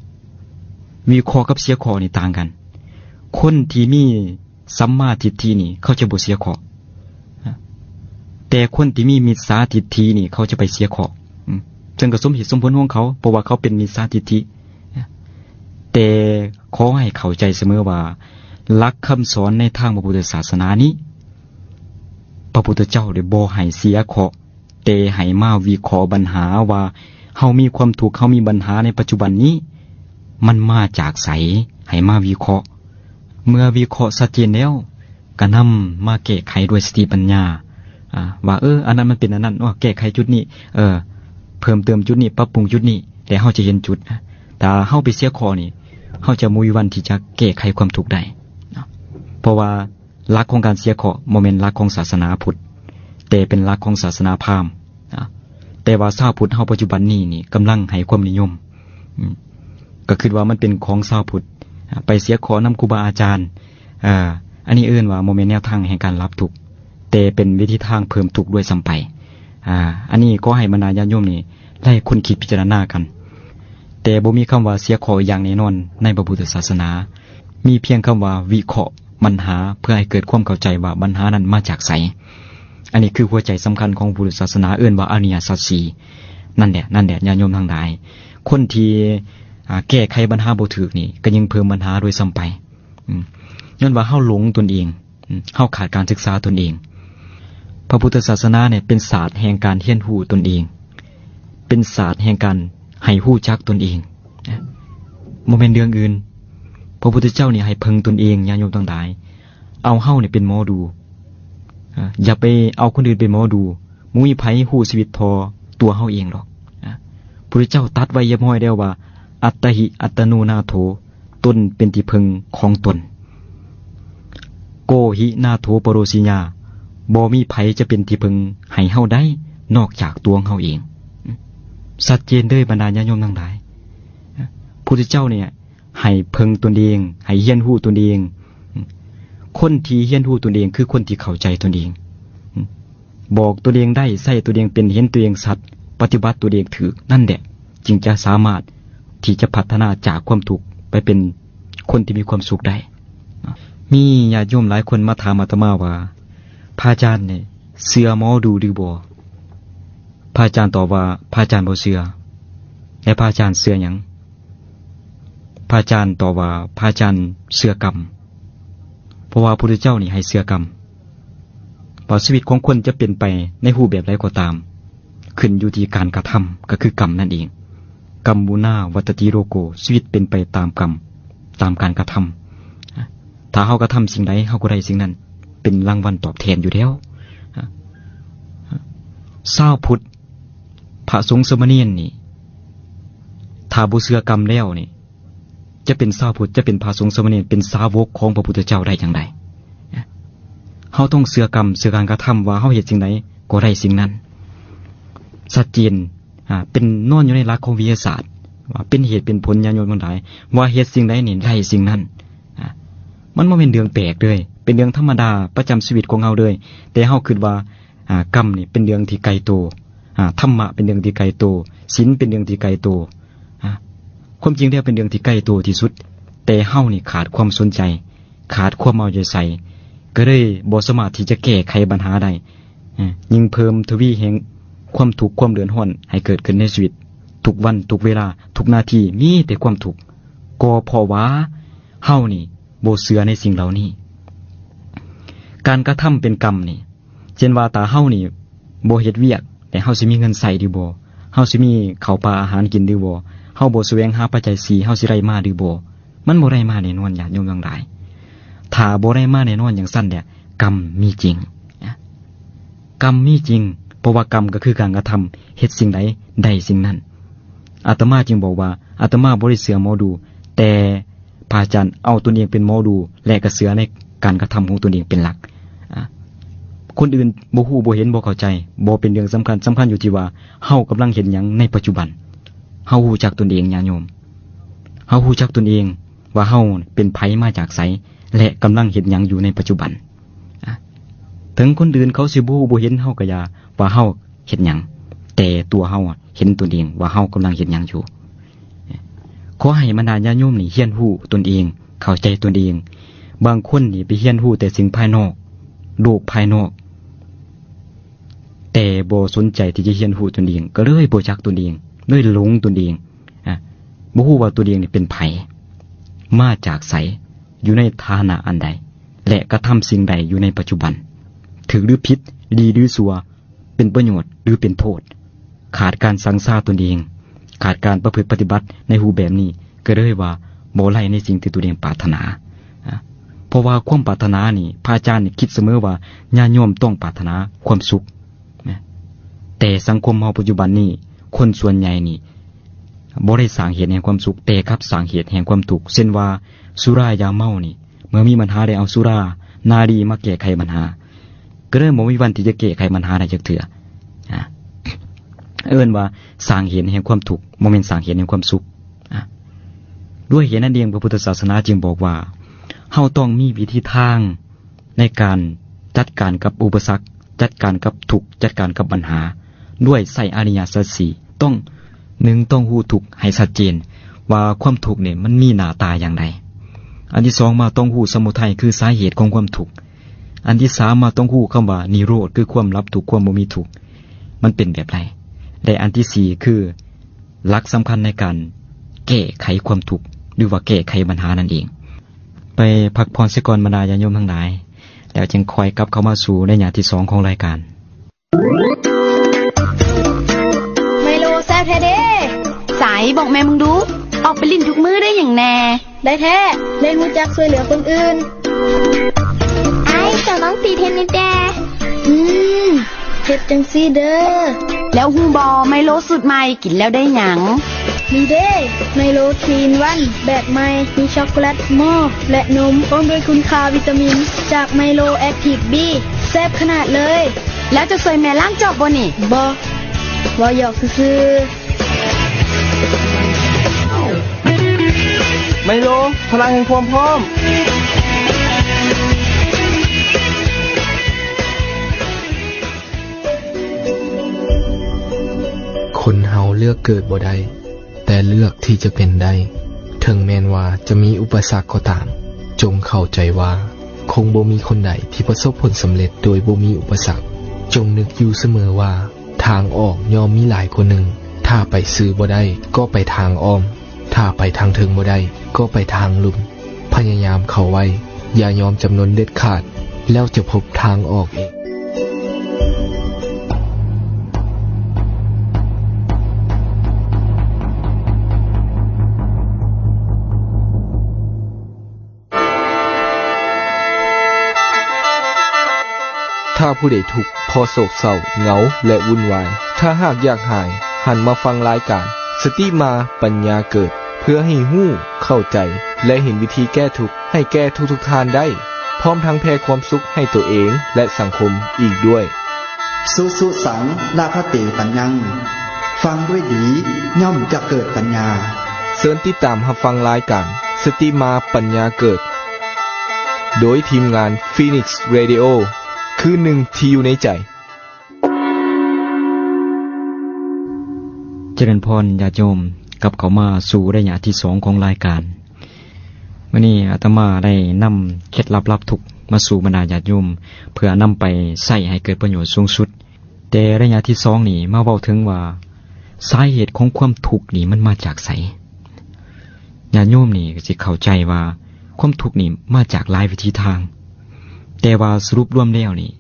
ວິເຄາະກັບເສຍເຄາະນີ້ຕ່າງກັນ. ຄົນທີ່ມີສຳມາທິດຖິນີ້ ເຂົາຈະບໍ່ເສຍເຄາະ. ອາ, ແຕ່ຄົນທີ່ມີມິດສາທິດຖິນີ້ ເຂົາຈະໄປເສຍເຄາະ. ອາ, ເຊິ່ງກໍສົມເຫດສົມຜົນຂອງເຂົາ, ເພາະວ່າເຂົາເປັນມິດສາທິດຖິ. ອາ, ແຕ່ຂໍໃຫ້ເຂົ້າໃຈສະເໝີວ່າ ຫຼັກຄຳສອນໃນທາງພະພຸດທະສາສະໜານີ້ ພະພຸດທະເຈົ້າໄດ້ບໍ່ໃຫ້ເສຍເຄາະ, ແຕ່ໃຫ້ມາວິເຄາະບັນຫາວ່າ ເຮົາມີຄວາມທຸກ, ເຮົາມີບັນຫາໃນປັດຈຸບັນນີ້ ມັນມາຈາກໃສ? ໃຫ້ມາວິເຄາະ. ເມື່ອວິເຄາະຊັດເຈນແລ້ວ, ກະນຳມາແກ້ໄຂດ້ວຍສະຕິປັນຍາ ອາ ວ່າ ເອີ ອັນນັ້ນມັນເປັນອັນນັ້ນ, ແກ້ໄຂຈຸດນີ້, ເອີ ເພີ່ມເຕີມຈຸດນີ້, ປັບປຸງຈຸດນີ້, ແລ້ວເຮົາຈະເຫັນຈຸດ. ຖ້າເຮົາໄປເສຍເຄາະນີ້, ເຮົາຈະບໍ່ມີວັນທີ່ຈະແກ້ໄຂຄວາມທຸກໄດ້ເນາະ. ເພາະວ່າຫຼັກຂອງການເສຍເຄາະບໍ່ແມ່ນຫຼັກຂອງສາສະໜາພຸດ, ແຕ່ເປັນຫຼັກຂອງສາສະໜາພາມ. ອາ ແຕ່ວ່າຊາວພຸດເຮົາປັດຈຸບັນນີ້ນີ້ກຳລັງໃຫ້ຄວາມນິຍົມ, ອາ ກໍຄິດວ່າມັນເປັນຂອງຊາວພຸດ, ອາ ໄປເສຍເຄາະນຳຄູບາອາຈານ. ອາ ອັນນີ້ເອີ້ນວ່າບໍ່ແມ່ນແນວທາງແຫ່ງການລະທັບທຸກ, ແຕ່ເປັນວິທີທາງເພີ່ມທຸກດ້ວຍຊ້ຳໄປ. ອາ ອັນນີ້ຂໍໃຫ້ບັນດາຍາດໂຍມນີ້ໄດ້ຄົ້ນຄິດພິຈາລະນາກັນ. ແຕ່ບໍ່ມີຄຳວ່າເສຍເຄາະຢ່າງແນ່ນອນໃນພະພຸດທະສາສະໜາ. ມີພຽງຄຳວ່າວິເຄາະບັນຫາ ເພື່ອໃຫ້ເກີດຄວາມເຂົ້າໃຈວ່າບັນຫານັ້ນມາຈາກໃສ. ອັນນີ້ຄືຫົວໃຈສຳຄັນຂອງພຸດທະສາສະໜາ, ເອີ້ນວ່າອະລິຍະສັດສີ່. ນັ້ນແຫຼະ, ນັ້ນແຫຼະ, ຍາດໂຍມທັງຫຼາຍ, ຄົນທີ່ ອາ ແກ້ໄຂບັນຫາບໍ່ຖືກນີ້ ກໍຍິ່ງເພີ່ມບັນຫາດ້ວຍຊ້ຳໄປ. ອາ ຍ້ອນວ່າເຮົາຫຼົງຕົນເອງ, ອາ ເຮົາຂາດການສຶກສາຕົນເອງ. ພະພຸດທະສາສະໜານີ້ເປັນສາດແຫ່ງການຮຽນຮູ້ຕົນເອງ, ເປັນສາດແຫ່ງການໃຫ້ຮູ້ຈັກຕົນເອງ, ນະ, ບໍ່ແມ່ນເລື່ອງອື່ນ. ພະພຸດທະເຈົ້ານີ້ໃຫ້ເພິ່ງຕົນເອງ, ຍາດໂຍມທັງຫຼາຍ. ເອົາເຮົານີ້ເປັນໝໍດູ, ອາ ຢ່າໄປເອົາຄົນອື່ນເປັນໝໍດູ. ບໍ່ມີໃຜຮູ້ຊີວິດທໍ່ຕົວເຮົາເອງດອກ. ນະ, ພະພຸດທະເຈົ້າຕັດໄວ້ຮຽບຮ້ອຍແລ້ວວ່າ ອັດຕະຫິອັດຕະໂນນາໂຖ, ຕົນເປັນທີ່ເພິ່ງຂອງຕົນ. ໂກຫິນາໂຖປະໂຣຊີຍາ, ບໍ່ມີໃຜຈະເປັນທີ່ເພິ່ງໃຫ້ເຮົາໄດ້ນອກຈາກຕົວຂອງເຮົາເອງ. ຊັດເຈນເດີ ບັນດາຍາດໂຍມທັງຫຼາຍ. ນະ, ພະພຸດທະເຈົ້ານີ້ ໃຫ້ເພິ່ງຕົນເອງ, ໃຫ້ຮຽນຮູ້ຕົນເອງ. ຄົນທີ່ຮຽນຮູ້ຕົນເອງ ຄືຄົນທີ່ເຂົ້າໃຈຕົນເອງ. ບອກຕົນເອງໄດ້, ໃຊ້ຕົນເອງເປັນ, ເຫັນຕົນເອງຊັດ, ປະຕິບັດຕົນເອງຖືກ, ນັ້ນແຫຼະຈຶ່ງຈະສາມາດທີ່ຈະພັດທະນາຈາກຄວາມທຸກໄປເປັນຄົນທີ່ມີຄວາມສຸກໄດ້. ມີຍາດໂຍມຫຼາຍຄົນມາຖາມອາດຕະມາວ່າ, ພະອາຈານນີ້ເຊື່ອໝໍດູຫຼືບໍ່? ພະອາຈານຕອບວ່າ ພະອາຈານບໍ່ເຊື່ອ. ແລະ ພະອາຈານເຊື່ອຫຍັງ? ພະອາຈານຕອບວ່າ ພະອາຈານເຊື່ອກຳ. ເພາະວ່າພະພຸດທະເຈົ້ານີ້ໃຫ້ເຊື່ອກຳ ວ່າຊີວິດຂອງຄົນຈະເປັນໄປໃນຮູບແບບໃດກໍຕາມ ຂຶ້ນຢູ່ທີ່ການກະທຳ ກໍຄືກຳນັ້ນເອງ. ກຳມຸນາວັດຕະຕິໂລໂກ, ຊີວິດເປັນໄປຕາມກຳ, ຕາມການກະທຳ. ຖ້າເຮົາກະທຳສິ່ງໃດ ເຮົາກໍໄດ້ສິ່ງນັ້ນ ເປັນລາງວັນຕອບແທນຢູ່ແລ້ວ. ຊາວພຸດ ພະສົງສາມະເນນນີ້ ຖ້າບໍ່ເຊື່ອກຳແລ້ວນີ້ ຈະເປັນຊາວພຸດ, ຈະເປັນພະສົງສາມະເນນ, ເປັນສາວົກຂອງພະພຸດທະເຈົ້າໄດ້ຈັ່ງໃດ? ເຮົາຕ້ອງເຊື່ອກຳ, ເຊື່ອການກະທຳວ່າເຮົາເຮັດສິ່ງໃດກໍໄດ້ສິ່ງນັ້ນ. ຊັດເຈນ, ອາ, ເປັນນອນຢູ່ໃນຫຼັກຂອງວິທະຍາສາດ, ວ່າເປັນເຫດເປັນຜົນ, ຍາດໂຍມທັງຫຼາຍ, ວ່າເຮັດສິ່ງໃດນີ້ໄດ້ສິ່ງນັ້ນ. ອາ, ມັນບໍ່ແມ່ນເລື່ອງແປກເລີຍ, ເປັນເລື່ອງທຳມະດາປະຈຳຊີວິດຂອງເຮົາເລີຍ. ແຕ່ເຮົາຄິດວ່າ ອາ, ກຳນີ້ເປັນເລື່ອງທີ່ໄກໂຕ, ອາ, ທຳມະເປັນເລື່ອງທີ່ໄກໂຕ, ສິນເປັນເລື່ອງທີ່ໄກໂຕ. ອາ, ຄວາມຈິງແລ້ວເປັນເລື່ອງທີ່ໄກໂຕທີ່ສຸດ, ແຕ່ເຮົານີ້ຂາດຄວາມສົນໃຈ, ຂາດຄວາມເອົາໃຈໃສ່, ກໍເລີຍບໍ່ສາມາດທີ່ຈະແກ້ໄຂບັນຫາໄດ້. ອາ, ຍິ່ງເພີ່ມທະວີແຫ່ງຄວາມທຸກຄວາມເດືອດຮ້ອນໃຫ້ເກີດຂຶ້ນໃນຊີວິດ, ທຸກວັນ, ທຸກເວລາ, ທຸກນາທີ ມີແຕ່ຄວາມທຸກ, ກໍເພາະວ່າເຮົານີ້ ບໍ່ເຊື່ອໃນສິ່ງເຫຼົ່ານີ້. ການກະທຳເປັນກຳນີ້ ເຊັ່ນວ່າ ຖ້າເຮົານີ້ບໍ່ເຮັດວຽກ ແລ້ວເຮົາຊິມີເງິນໃຊ້ຫຼືບໍ່? ເຮົາຊິມີເຂົ້າປາອາຫານກິນຫຼືບໍ່? ເຮົາບໍ່ສະແຫວງຫາປັດໄຈສີ່ ເຮົາຊິໄດ້ມາຫຼືບໍ່? ມັນບໍ່ໄດ້ມາແນ່ນອນ, ຍາດໂຍມທັງຫຼາຍ. ຖ້າບໍ່ໄດ້ມາແນ່ນອນຈັ່ງຊັ້ນແຫຼະ ກຳມີຈິງ. ກຳມີຈິງ, ເພາະວ່າກຳກໍຄືການກະທຳ, ເຮັດສິ່ງໃດໄດ້ສິ່ງນັ້ນ. ອາດຕະມາຈຶ່ງບອກວ່າ ອາດຕະມາບໍ່ໄດ້ເຊື່ອໝໍດູ, ແຕ່ ພະອາຈານເອົາຕົນເອງເປັນໝໍດູ ແລະ ກໍເຊື່ອໃນການກະທຳຂອງຕົນເອງເປັນຫຼັກ. ອາ ຄົນອື່ນບໍ່ຮູ້ ບໍ່ເຫັນ ບໍ່ເຂົ້າໃຈ ບໍ່ເປັນເລື່ອງສຳຄັນ, ສຳຄັນຢູ່ທີ່ວ່າເຮົາກຳລັງເຮັດຫຍັງໃນປັດຈຸບັນ. ເຮົາຮູ້ຈັກຕົນເອງ ຍາດໂຍມ, ເຮົາຮູ້ຈັກຕົນເອງວ່າເຮົາເປັນໃຜ ມາຈາກໃສ ແລະ ກຳລັງເຮັດຫຍັງຢູ່ໃນປັດຈຸບັນ. ອາ ເຖິງຄົນອື່ນເຂົາຊິບໍ່ຮູ້ບໍ່ເຫັນເຮົາກໍຢ່າ ວ່າເຮົາເຮັດຫຍັງ, ແຕ່ຕົວເຮົາເຫັນຕົນເອງວ່າເຮົາກຳລັງເຮັດຫຍັງຢູ່. ຂໍໃຫ້ບັນດາຍາດໂຍມນີ້ຮຽນຮູ້ຕົນເອງ, ເຂົ້າໃຈຕົນເອງ. ບາງຄົນນີ້ໄປຮຽນຮູ້ແຕ່ສິ່ງພາຍນອກ, ໂລກພາຍນອກ, ແຕ່ບໍ່ສົນໃຈທີ່ຈະຮຽນຮູ້ຕົນເອງ, ກໍເລີຍບໍ່ຈັກຕົນເອງ, ເລີຍຫຼົງຕົນເອງ. ອາ ບໍ່ຮູ້ວ່າຕົວເອງນີ້ເປັນໃຜ, ມາຈາກໃສ, ຢູ່ໃນຖານະອັນໃດ ແລະ ກະທຳສິ່ງໃດຢູ່ໃນປັດຈຸບັນ, ຖືກຫຼືຜິດ, ດີຫຼືຊົ່ວ, ເປັນປະໂຫຍດ ຫຼື ເປັນໂທດ. ຂາດການສັງສາຕົນເອງ, ຂາດການປະພຶດປະຕິບັດໃນຮູບແບບນີ້, ກໍເລີຍວ່າບໍ່ໄດ້ໃນສິ່ງທີ່ຕົວເອງປາດຖະໜາ. ອາ ເພາະວ່າຄວາມປາດຖະໜານີ້ ພະອາຈານນີ້ຄິດສະເໝີວ່າຍາດໂຍມຕ້ອງປາດຖະໜາຄວາມສຸກ. ນະ ແຕ່ສັງຄົມເຮົາປັດຈຸບັນນີ້ ຄົນສ່ວນໃຫຍ່ນີ້ບໍ່ໄດ້ສ້າງເຫດແຫ່ງຄວາມສຸກ ແຕ່ກັບສ້າງເຫດແຫ່ງຄວາມທຸກ. ເຊັ່ນວ່າ ສຸລາຢາເມົານີ້ ເມື່ອມີບັນຫາໄດ້ເອົາສຸລານາດີມາແກ້ໄຂບັນຫາ, ກໍເລີຍບໍ່ມີວັນທີ່ຈະແກ້ໄຂບັນຫາໄດ້ຈັກເທື່ອ. ອາ ເອີ້ນວ່າສ້າງເຫດແຫ່ງຄວາມທຸກ ບໍ່ແມ່ນສ້າງເຫດແຫ່ງຄວາມສຸກ. ອາ ດ້ວຍເຫດນັ້ນເອງ ພະພຸດທະສາສະໜາຈຶ່ງບອກວ່າ ເຮົາຕ້ອງມີວິທີທາງ ໃນການຈັດການກັບອຸປະສັກ, ຈັດການກັບທຸກ, ຈັດການກັບບັນຫາ ດ້ວຍໃຊ້ອະລິຍະສັດສີ່. ຕ້ອງ ໜຶ່ງ ຕ້ອງຮູ້ທຸກໃຫ້ຊັດເຈນວ່າຄວາມທຸກນີ້ມັນມີໜ້າຕາຢ່າງໃດ. ອັນທີສອງມາ ຕ້ອງຮູ້ສະມຸໄທ ຄືສາເຫດຂອງຄວາມທຸກ. ອັນທີສາມມາ ຕ້ອງຮູ້ຄຳວ່ານິໂຣດ ຄືຄວາມດັບທຸກ, ຄວາມບໍ່ມີທຸກ ມັນເປັນແບບໃດ. ແລະ ອັນທີສີ່ ຄື ຫຼັກສຳຄັນໃນການແກ້ໄຂຄວາມທຸກ ຫຼືວ່າແກ້ໄຂບັນຫານັ້ນເອງ. ໄປພັກຜ່ອນເສຍກ່ອນບັນດາຍາດໂຍມທັງຫຼາຍ, ແລ້ວຈຶ່ງຄ່ອຍກັບເຂົ້າມາສູ່ໄລຍະທີສອງຂອງລາຍການ. ໄມໂລແຊບແທ້ເດ້. ໃສ ບອກແມ່ເບິ່ງດູ, ອອກໄປຫຼິ້ນທຸກມື້ໄດ້ຫຍັງແດ່? ໄດ້ແທ້, ໄດ້ຮູ້ຈັກຊ່ວຍເຫຼືອຄົນອື່ນ. ອ້າຍ ເຈົ້າລອງຕີເທນນິດແດ່. ອືມ ເຮັດຈັ່ງຊີ້ເດີ. ແລ້ວຮູ້ບໍ່ ໄມໂລສູດໃໝ່ ກິນແລ້ວໄດ້ຫຍັງ? ມີເດ້ ໄມໂລທຣີອິນວັນ ແບບໃໝ່ ມີຊັອກໂກແລັດ ມໍ ແລະ ນົມ ພ້ອມດ້ວຍຄຸນຄ່າວິຕາມິນຈາກໄມໂລແອັກທີບບີ ແຊບຂະໜາດເລີຍ. ແລ້ວຈະຊ່ວຍແມ່ລ້າງຈອກບໍ່ນີ້? ບໍ່, ເວົ້າຫຍອກຊື່ໆ. ໄມໂລ ພະລັງແຫ່ງຄວາມພ້ອມ. ຄົນເຮົາເລືອກເກີດບໍ່ໄດ້ ແຕ່ເລືອກທີ່ຈະເປັນໄດ້. ເຖິງແມ່ນວ່າຈະມີອຸປະສັກກໍຕາມ, ຈົ່ງເຂົ້າໃຈວ່າຄົງບໍ່ມີຄົນໃດທີ່ປະສົບຜົນສຳເລັດໂດຍບໍ່ມີອຸປະສັກ. ຈົ່ງນຶກຢູ່ສະເໝີວ່າ ທາງອອກຍ່ອມມີຫຼາຍກວ່າໜຶ່ງ. ຖ້າໄປຊື່ບໍ່ໄດ້ກໍໄປທາງອ້ອມ, ຖ້າໄປທາງເທິງບໍ່ໄດ້ກໍໄປທາງລຸ່ມ. ພະຍາຍາມເຂົ້າໄວ້, ຢ່າຍອມຈຳນົນເດັດຂາດ, ແລ້ວຈະພົບທາງອອກເອງ. ຖ້າຜູ້ໃດທຸກ ເພາະໂສກເສົ້າ, ເຫງົາ ແລະ ວຸ່ນວາຍ, ຖ້າຫາກຢາກຫາຍ, ຫັນມາຟັງລາຍການ ສະຕິມາປັນຍາເກີດ ເພື່ອໃຫ້ຮູ້, ເຂົ້າໃຈ ແລະ ເຫັນວິທີແກ້ທຸກ ໃຫ້ແກ່ທຸກໆທ່ານໄດ້, ພ້ອມທັງແຜ່ຄວາມສຸກໃຫ້ຕົວເອງ ແລະ ສັງຄົມອີກດ້ວຍ. ສຸສຸສັງ ລະພະເຕ ປັນຍັງ. ຟັງດ້ວຍດີ ຍ່ອມຈະເກີດປັນຍາ. ເຊີນຕິດຕາມຮັບຟັງລາຍການ ສະຕິມາປັນຍາເກີດ ໂດຍທີມງານ Phoenix Radio ຄືນໜຶ່ງທີ່ຢູ່ໃນໃຈ. ຈະເລີນພອນ ຍາດໂຍມ, ກັບເຂົ້າມາສູ່ໄລຍະທີສອງຂອງລາຍການ. ມື້ນີ້ອາດຕະມາໄດ້ນຳເຄັດລັບລາບທຸກມາສູ່ບັນດາຍາດໂຍມ ເພື່ອນຳໄປໃຊ້ໃຫ້ເກີດປະໂຫຍດສູງສຸດ. ແຕ່ໄລຍະທີສອງນີ້ມາເວົ້າເຖິງວ່າ ສາເຫດຂອງຄວາມທຸກນີ້ມັນມາຈາກໃສ? ຍາດໂຍມນີ້ກໍຊິເຂົ້າໃຈວ່າຄວາມທຸກນີ້ມາຈາກຫຼາຍວິທີທາງ, ແຕ່ວ່າສະຫຼຸບລວມແລ້ວນີ້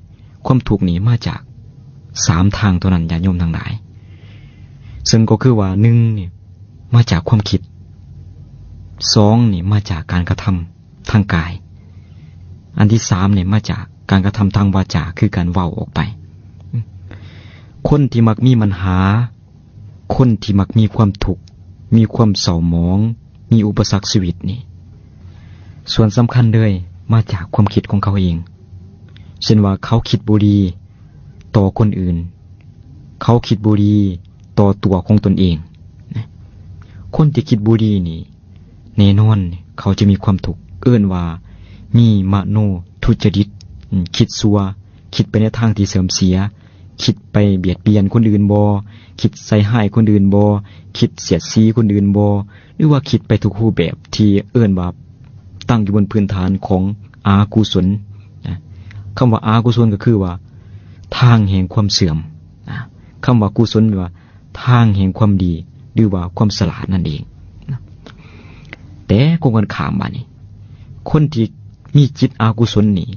ຄວາມທຸກນີ້ມາຈາກສາມທາງເທົ່ານັ້ນ ຍາດໂຍມທັງຫຼາຍ. ເຊິ່ງກໍຄືວ່າ ໜຶ່ງນີ້ມາຈາກຄວາມຄິດ, ສອງນີ້ມາຈາກການກະທຳທາງກາຍ, ອັນທີສາມນີ້ມາຈາກການກະທຳທາງວາຈາ ຄືການເວົ້າອອກໄປ. ຄົນທີ່ມັກມີບັນຫາ, ຄົນທີ່ມັກມີຄວາມທຸກ, ມີຄວາມເສົ້າໝອງ, ມີອຸປະສັກຊີວິດນີ້ ສ່ວນສຳຄັນເລີຍມາຈາກຄວາມຄິດຂອງເຂົາເອງ. ເຊັ່ນວ່າ ເຂົາຄິດບໍ່ດີຕໍ່ຄົນອື່ນ, ເຂົາຄິດບໍ່ດີຕໍ່ຕົວຂອງຕົນເອງ. ຄົນທີ່ຄິດບໍ່ດີນີ້ ແນ່ນອນເຂົາຈະມີຄວາມທຸກ, ເອີ້ນວ່າມີມະໂນທຸດຈະລິດ, ອາ, ຄິດຊົ່ວ, ຄິດໄປໃນທາງທີ່ເສື່ອມເສຍ, ຄິດໄປບຽດບຽນຄົນອື່ນບໍ, ຄິດໃສ່ຮ້າຍຄົນອື່ນບໍ, ຄິດສຽດສີຄົນອື່ນບໍ, ຫຼືວ່າຄິດໄປທຸກຮູບແບບທີ່ເອີ້ນວ່າຕັ້ງຢູ່ບົນພື້ນຖານຂອງອະກຸສົນ. ຄຳວ່າອະກຸສົນກໍຄືວ່າທາງແຫ່ງຄວາມເສື່ອມ, ຄຳວ່າກຸສົນແປວ່າ ທາງແຫ່ງຄວາມດີ ຫຼືວ່າຄວາມສະຫຼາດນັ້ນເອງ. ແຕ່ກົງກັນຂ້າມບາດນີ້ ຄົນທີ່ມີຈິດອະກຸສົນນີ້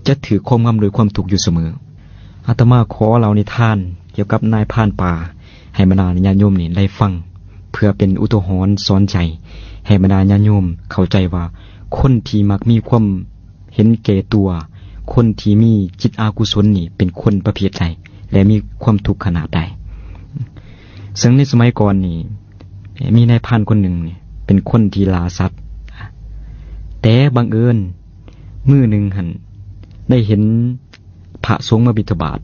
ຈະຖືກຄອບງຳໂດຍຄວາມທຸກຢູ່ສະເໝີ. ອາດຕະມາຂໍເລົ່ານິທານກ່ຽວກັບນາຍພານປ່າ ໃຫ້ບັນດາຍາດໂຍມນີ້ໄດ້ຟັງ ເພື່ອເປັນອຸທາຫອນສອນໃຈ ໃຫ້ບັນດາຍາດໂຍມເຂົ້າໃຈວ່າ ຄົນທີ່ມັກມີຄວາມ ເຫັນແກ່ຕົວ, ຄົນທີ່ມີຈິດອະກຸສົນນີ້ເປັນຄົນປະເພດໃດ ແລະ ມີຄວາມທຸກຂະໜາດໃດ. ເຊິ່ງໃນສະໄໝກ່ອນນີ້ ມີນາຍພານຄົນໜຶ່ງນີ້ເປັນຄົນທີ່ລ່າສັດ, ແຕ່ບັງເອີນມື້ໜຶ່ງຫັ້ນໄດ້ເຫັນພະສົງມາບິນທະບາດ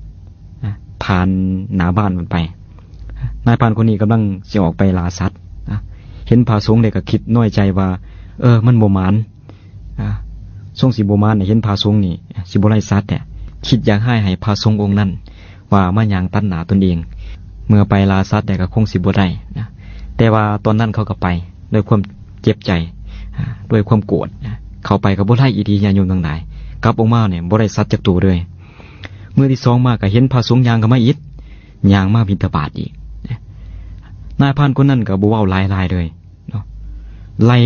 ຜ່ານໜ້າບ້ານມັນໄປ. ນາຍພານຄົນນີ້ກຳລັງຊິອອກໄປລ່າສັດ, ເຫັນພະສົງແລ້ວກໍຄິດນ້ອຍໃຈວ່າ ເອີ ມັນບໍ່ໝານ ອາ ຊົງຊິບໍ່ມານ ເຫັນພະສົງນີ້ຊິບໍ່ໄລ່ສັດແທ້, ຄິດຢາກຮ້າຍໃຫ້ພະສົງອົງນັ້ນວ່າມາຍ່າງຕັດໜ້າຕົນເອງ, ເມື່ອໄປລ່າສັດແລ້ວກໍຄົງຊິບໍ່ໄດ້ນະ. ແຕ່ວ່າຕອນນັ້ນເຂົາກໍໄປດ້ວຍຄວາມເຈັບໃຈ, ອາ ດ້ວຍຄວາມໂກດ, ເຂົ້າໄປກໍບໍ່ໄດ້ອີ່ຫຼີ ຍາດໂຍມທັງຫຼາຍ, ກັບອອກມານີ້ບໍ່ໄດ້ສັດຈັກໂຕເລີຍ. ມື້ທີສອງມາກໍເຫັນພະສົງຍ່າງເຂົ້າມາອີກ, ຍ່າງມາບິນທະບາດອີກ. ນາຍພານຄົນນັ້ນກໍບໍ່ເວົ້າຫຼາຍໆເລີຍເນາະ, ໄລ່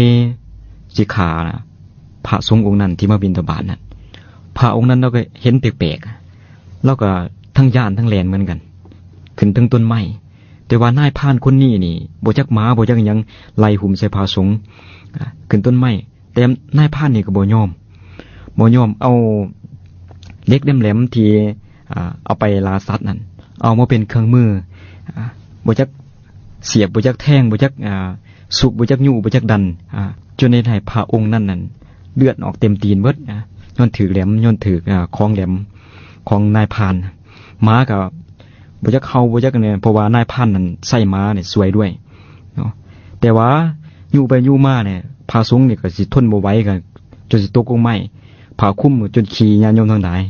ຊິຂ້າ ພະສົງອົງນັ້ນທີ່ມາບິນທະບາດນັ້ນ, ພະອົງນັ້ນລາວກໍເຫັນແປກໆ, ລາວກໍທັງຢ້ານທັງແລ່ນເໝືອນກັນ, ຂຶ້ນເທິງຕົ້ນໄມ້. ແຕ່ວ່ານາຍພານຄົນນີ້ນີ້ ບໍ່ຈັກໝາ ບໍ່ຈັກຫຍັງ ໄລ່ຫຸ້ມໃສ່ພະສົງ ອາ ຂຶ້ນຕົ້ນໄມ້. ແຕ່ນາຍພານນີ້ກໍບໍ່ຍອມ, ບໍ່ຍອມ, ເອົາເຫຼັກແຫຼມໆທີ່ ອາ ເອົາໄປລ່າສັດນັ້ນ ເອົາມາເປັນເຄື່ອງມື ອາ ບໍ່ຈັກ ສຽບ ບໍ່ຈັກແທງ ບໍ່ຈັກ ອາ ຊຸກ ບໍ່ຈັກຍູ້ ບໍ່ຈັກດັນ ອາ ຈົນເຮັດໃຫ້ພະອົງນັ້ນນັ້ນເລືອດອອກເຕັມຕີນເບິດ ອາ ຍ້ອນຖືກແຫຼມ ຍ້ອນຖືກ ອາ ຂອງແຫຼມຂອງນາຍພານ. ໝາກໍບໍ່ຈັກເຫົ່າ ບໍ່ຈັກອັນນີ້ ເພາະວ່ານາຍພານນັ້ນໃຊ້ໝານີ້ຊ່ວຍດ້ວຍເນາະ. ແຕ່ວ່າໃນ ຢູ່ໄປຢູ່ມານີ້ ພະສົງນີ້ກໍຊິທົນບໍ່ໄຫວ ກໍຈົນຊິຕົກລົງໄມ້ ຜ້າຄຸມກໍຈົນຂີ້ ຍາດໂຍມທັງຫຼາຍ.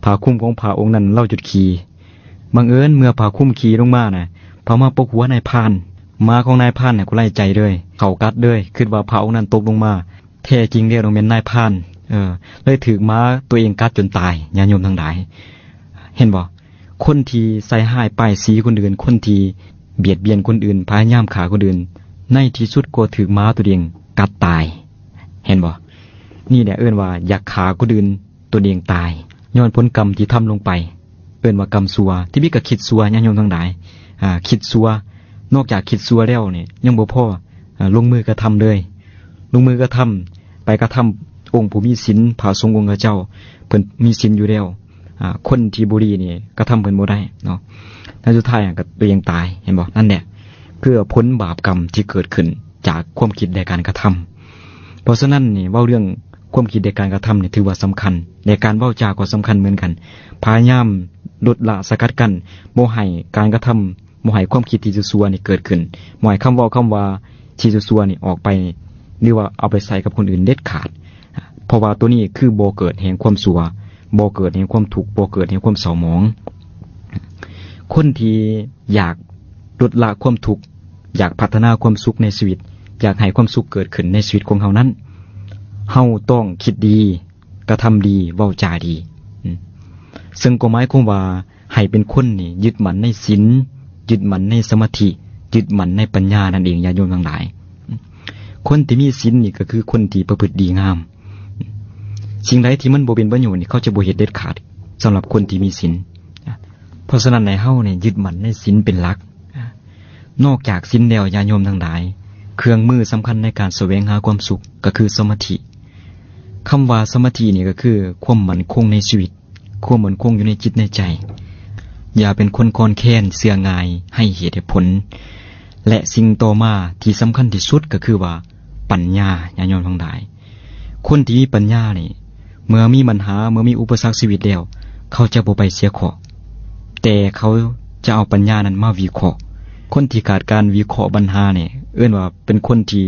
ຜ້າຄຸມຂອງພະອົງນັ້ນລາວຈົນຂີ້. ບັງເອີນເມື່ອຜ້າຄຸມຂີ້ລົງມານະ ພາມາປົກຫົວນາຍພານ. ໝາຂອງນາຍພານນະກໍໄລ່ໃຈເລີຍ ເຂົ້າກັດເລີຍ ຄິດວ່າພະອົງນັ້ນຕົກລົງມາ. ແທ້ຈິງແລ້ວຕ້ອງແມ່ນນາຍພານ ເອີ ເລີຍຖືກໝາຕົວເອງກັດຈົນຕາຍ ຍາດໂຍມທັງຫຼາຍ. ເຫັນບໍ່? ຄົນທີ່ໃສ່ຮ້າຍປ້າຍສີຄົນອື່ນ, ຄົນທີ່ບຽດບຽນຄົນອື່ນ, ພະຍາຍາມຂ້າຄົນອື່ນ, ໃນທີ່ສຸດກໍຖືກໝາຕົວເອງກັດຕາຍ. ເຫັນບໍ່? ນີ້ແຫຼະເອີ້ນວ່າຢາກຂ້າຄົນອື່ນ ຕົນເອງຕາຍ ຍ້ອນຜົນກຳທີ່ທຳລົງໄປ ເອີ້ນວ່າກຳຊົ່ວ. ທີ່ມີກໍຄິດຊົ່ວ ຍາດໂຍມທັງຫຼາຍ ອາ ຄິດຊົ່ວ. ນອກຈາກຄິດຊົ່ວແລ້ວນີ້ ຍັງບໍ່ພໍ ອາ ລົງມືກະທຳເລີຍ. ລົງມືກະທຳ ໄປກະທຳອົງຜູ້ມີສິນ ພະສົງອົງຂະເຈົ້າ ເພິ່ນມີສິນຢູ່ແລ້ວ. ອາ ຄົນທີ່ບໍ່ດີນີ້ກະທຳເພິ່ນບໍ່ໄດ້ເນາະ. ແລ້ວສຸດທ້າຍກໍຕົວເອງຕາຍ ເຫັນບໍ່? ນັ້ນແຫຼະ ຄືຜົນບາບກຳທີ່ເກີດຂຶ້ນຈາກຄວາມຄິດ ແລະ ການກະທຳ. ເພາະສະນັ້ນນີ້ ເວົ້າເລື່ອງຄວາມຄິດ ແລະ ການກະທຳນີ້ຖືວ່າສຳຄັນ ແລະ ການເວົ້າຈາກໍສຳຄັນເໝືອນກັນ. ພະຍາຍາມລົດລະສະກັດກັ້ນ ບໍ່ໃຫ້ການກະທຳ ບໍ່ໃຫ້ຄວາມຄິດທີ່ຊົ່ວໆນີ້ເກີດຂຶ້ນ, ບໍ່ໃຫ້ຄຳເວົ້າຄຳວ່າທີ່ຊົ່ວໆນີ້ອອກໄປ ຫຼືວ່າເອົາໄປໃຊ້ກັບຄົນອື່ນເດັດຂາດ. ເພາະວ່າໂຕນີ້ຄືບໍ່ເກີດແຫ່ງຄວາມຊົ່ວ, ບໍ່ເກີດແຫ່ງຄວາມທຸກ, ບໍ່ເກີດແຫ່ງຄວາມເສົ້າໝອງ. ຄົນທີ່ຢາກລົດລະຄວາມທຸກ, ຢາກພັດທະນາຄວາມສຸກໃນຊີວິດ, ຢາກໃຫ້ຄວາມສຸກເກີດຂຶ້ນໃນຊີວິດຂອງເຮົານັ້ນ, ເຮົາຕ້ອງຄິດດີ, ກະທຳດີ, ເວົ້າຈາດີ. ອືມ ເຊິ່ງກໍໝາຍຄວາມວ່າ ໃຫ້ເປັນຄົນນີ້ຍຶດໝັ້ນໃນສິນ, ຍຶດໝັ້ນໃນສະມາທິ, ຍຶດໝັ້ນໃນປັນຍານັ້ນເອງ ຍາດໂຍມທັງຫຼາຍ. ຄົນທີ່ມີສິນນີ້ກໍຄືຄົນທີ່ປະພຶດດີງາມ. ສິ່ງໃດທີ່ມັນບໍ່ເປັນປະໂຫຍດນີ້ ເຂົາຈະບໍ່ເຮັດເດັດຂາດ ສຳລັບຄົນທີ່ມີສິນ. ເພາະສະນັ້ນໃຫ້ເຮົານີ້ຍຶດໝັ້ນໃນສິນເປັນຫຼັກ. ນອກຈາກສິນແລ້ວ ຍາດໂຍມທັງຫຼາຍ, ເຄື່ອງມືສຳຄັນໃນການສະແຫວງຫາຄວາມສຸກກໍຄືສະມາທິ. ຄຳວ່າສະມາທິນີ້ກໍຄືຄວາມໝັ້ນຄົງໃນຊີວິດ, ຄວາມໝັ້ນຄົງຢູ່ໃນຈິດໃນໃຈ, ຢ່າເປັນຄົນຄອນແຄນ, ເຊື່ອງ່າຍ, ໄຮ້ເຫດເຫດຜົນ. ແລະ ສິ່ງຕໍ່ມາທີ່ສຳຄັນທີ່ສຸດກໍຄືວ່າປັນຍາ, ຍາດໂຍມທັງຫຼາຍ. ຄົນທີ່ມີປັນຍານີ້ ເມື່ອມີບັນຫາ, ເມື່ອມີອຸປະສັກຊີວິດແລ້ວ, ເຂົາຈະບໍ່ໄປເສຍເຄາະ, ແຕ່ເຂົາຈະເອົາປັນຍານັ້ນມາວິເຄາະ. ຄົນທີ່ຂາດການວິເຄາະບັນຫານີ້ ເອີ້ນວ່າເປັນຄົນທີ່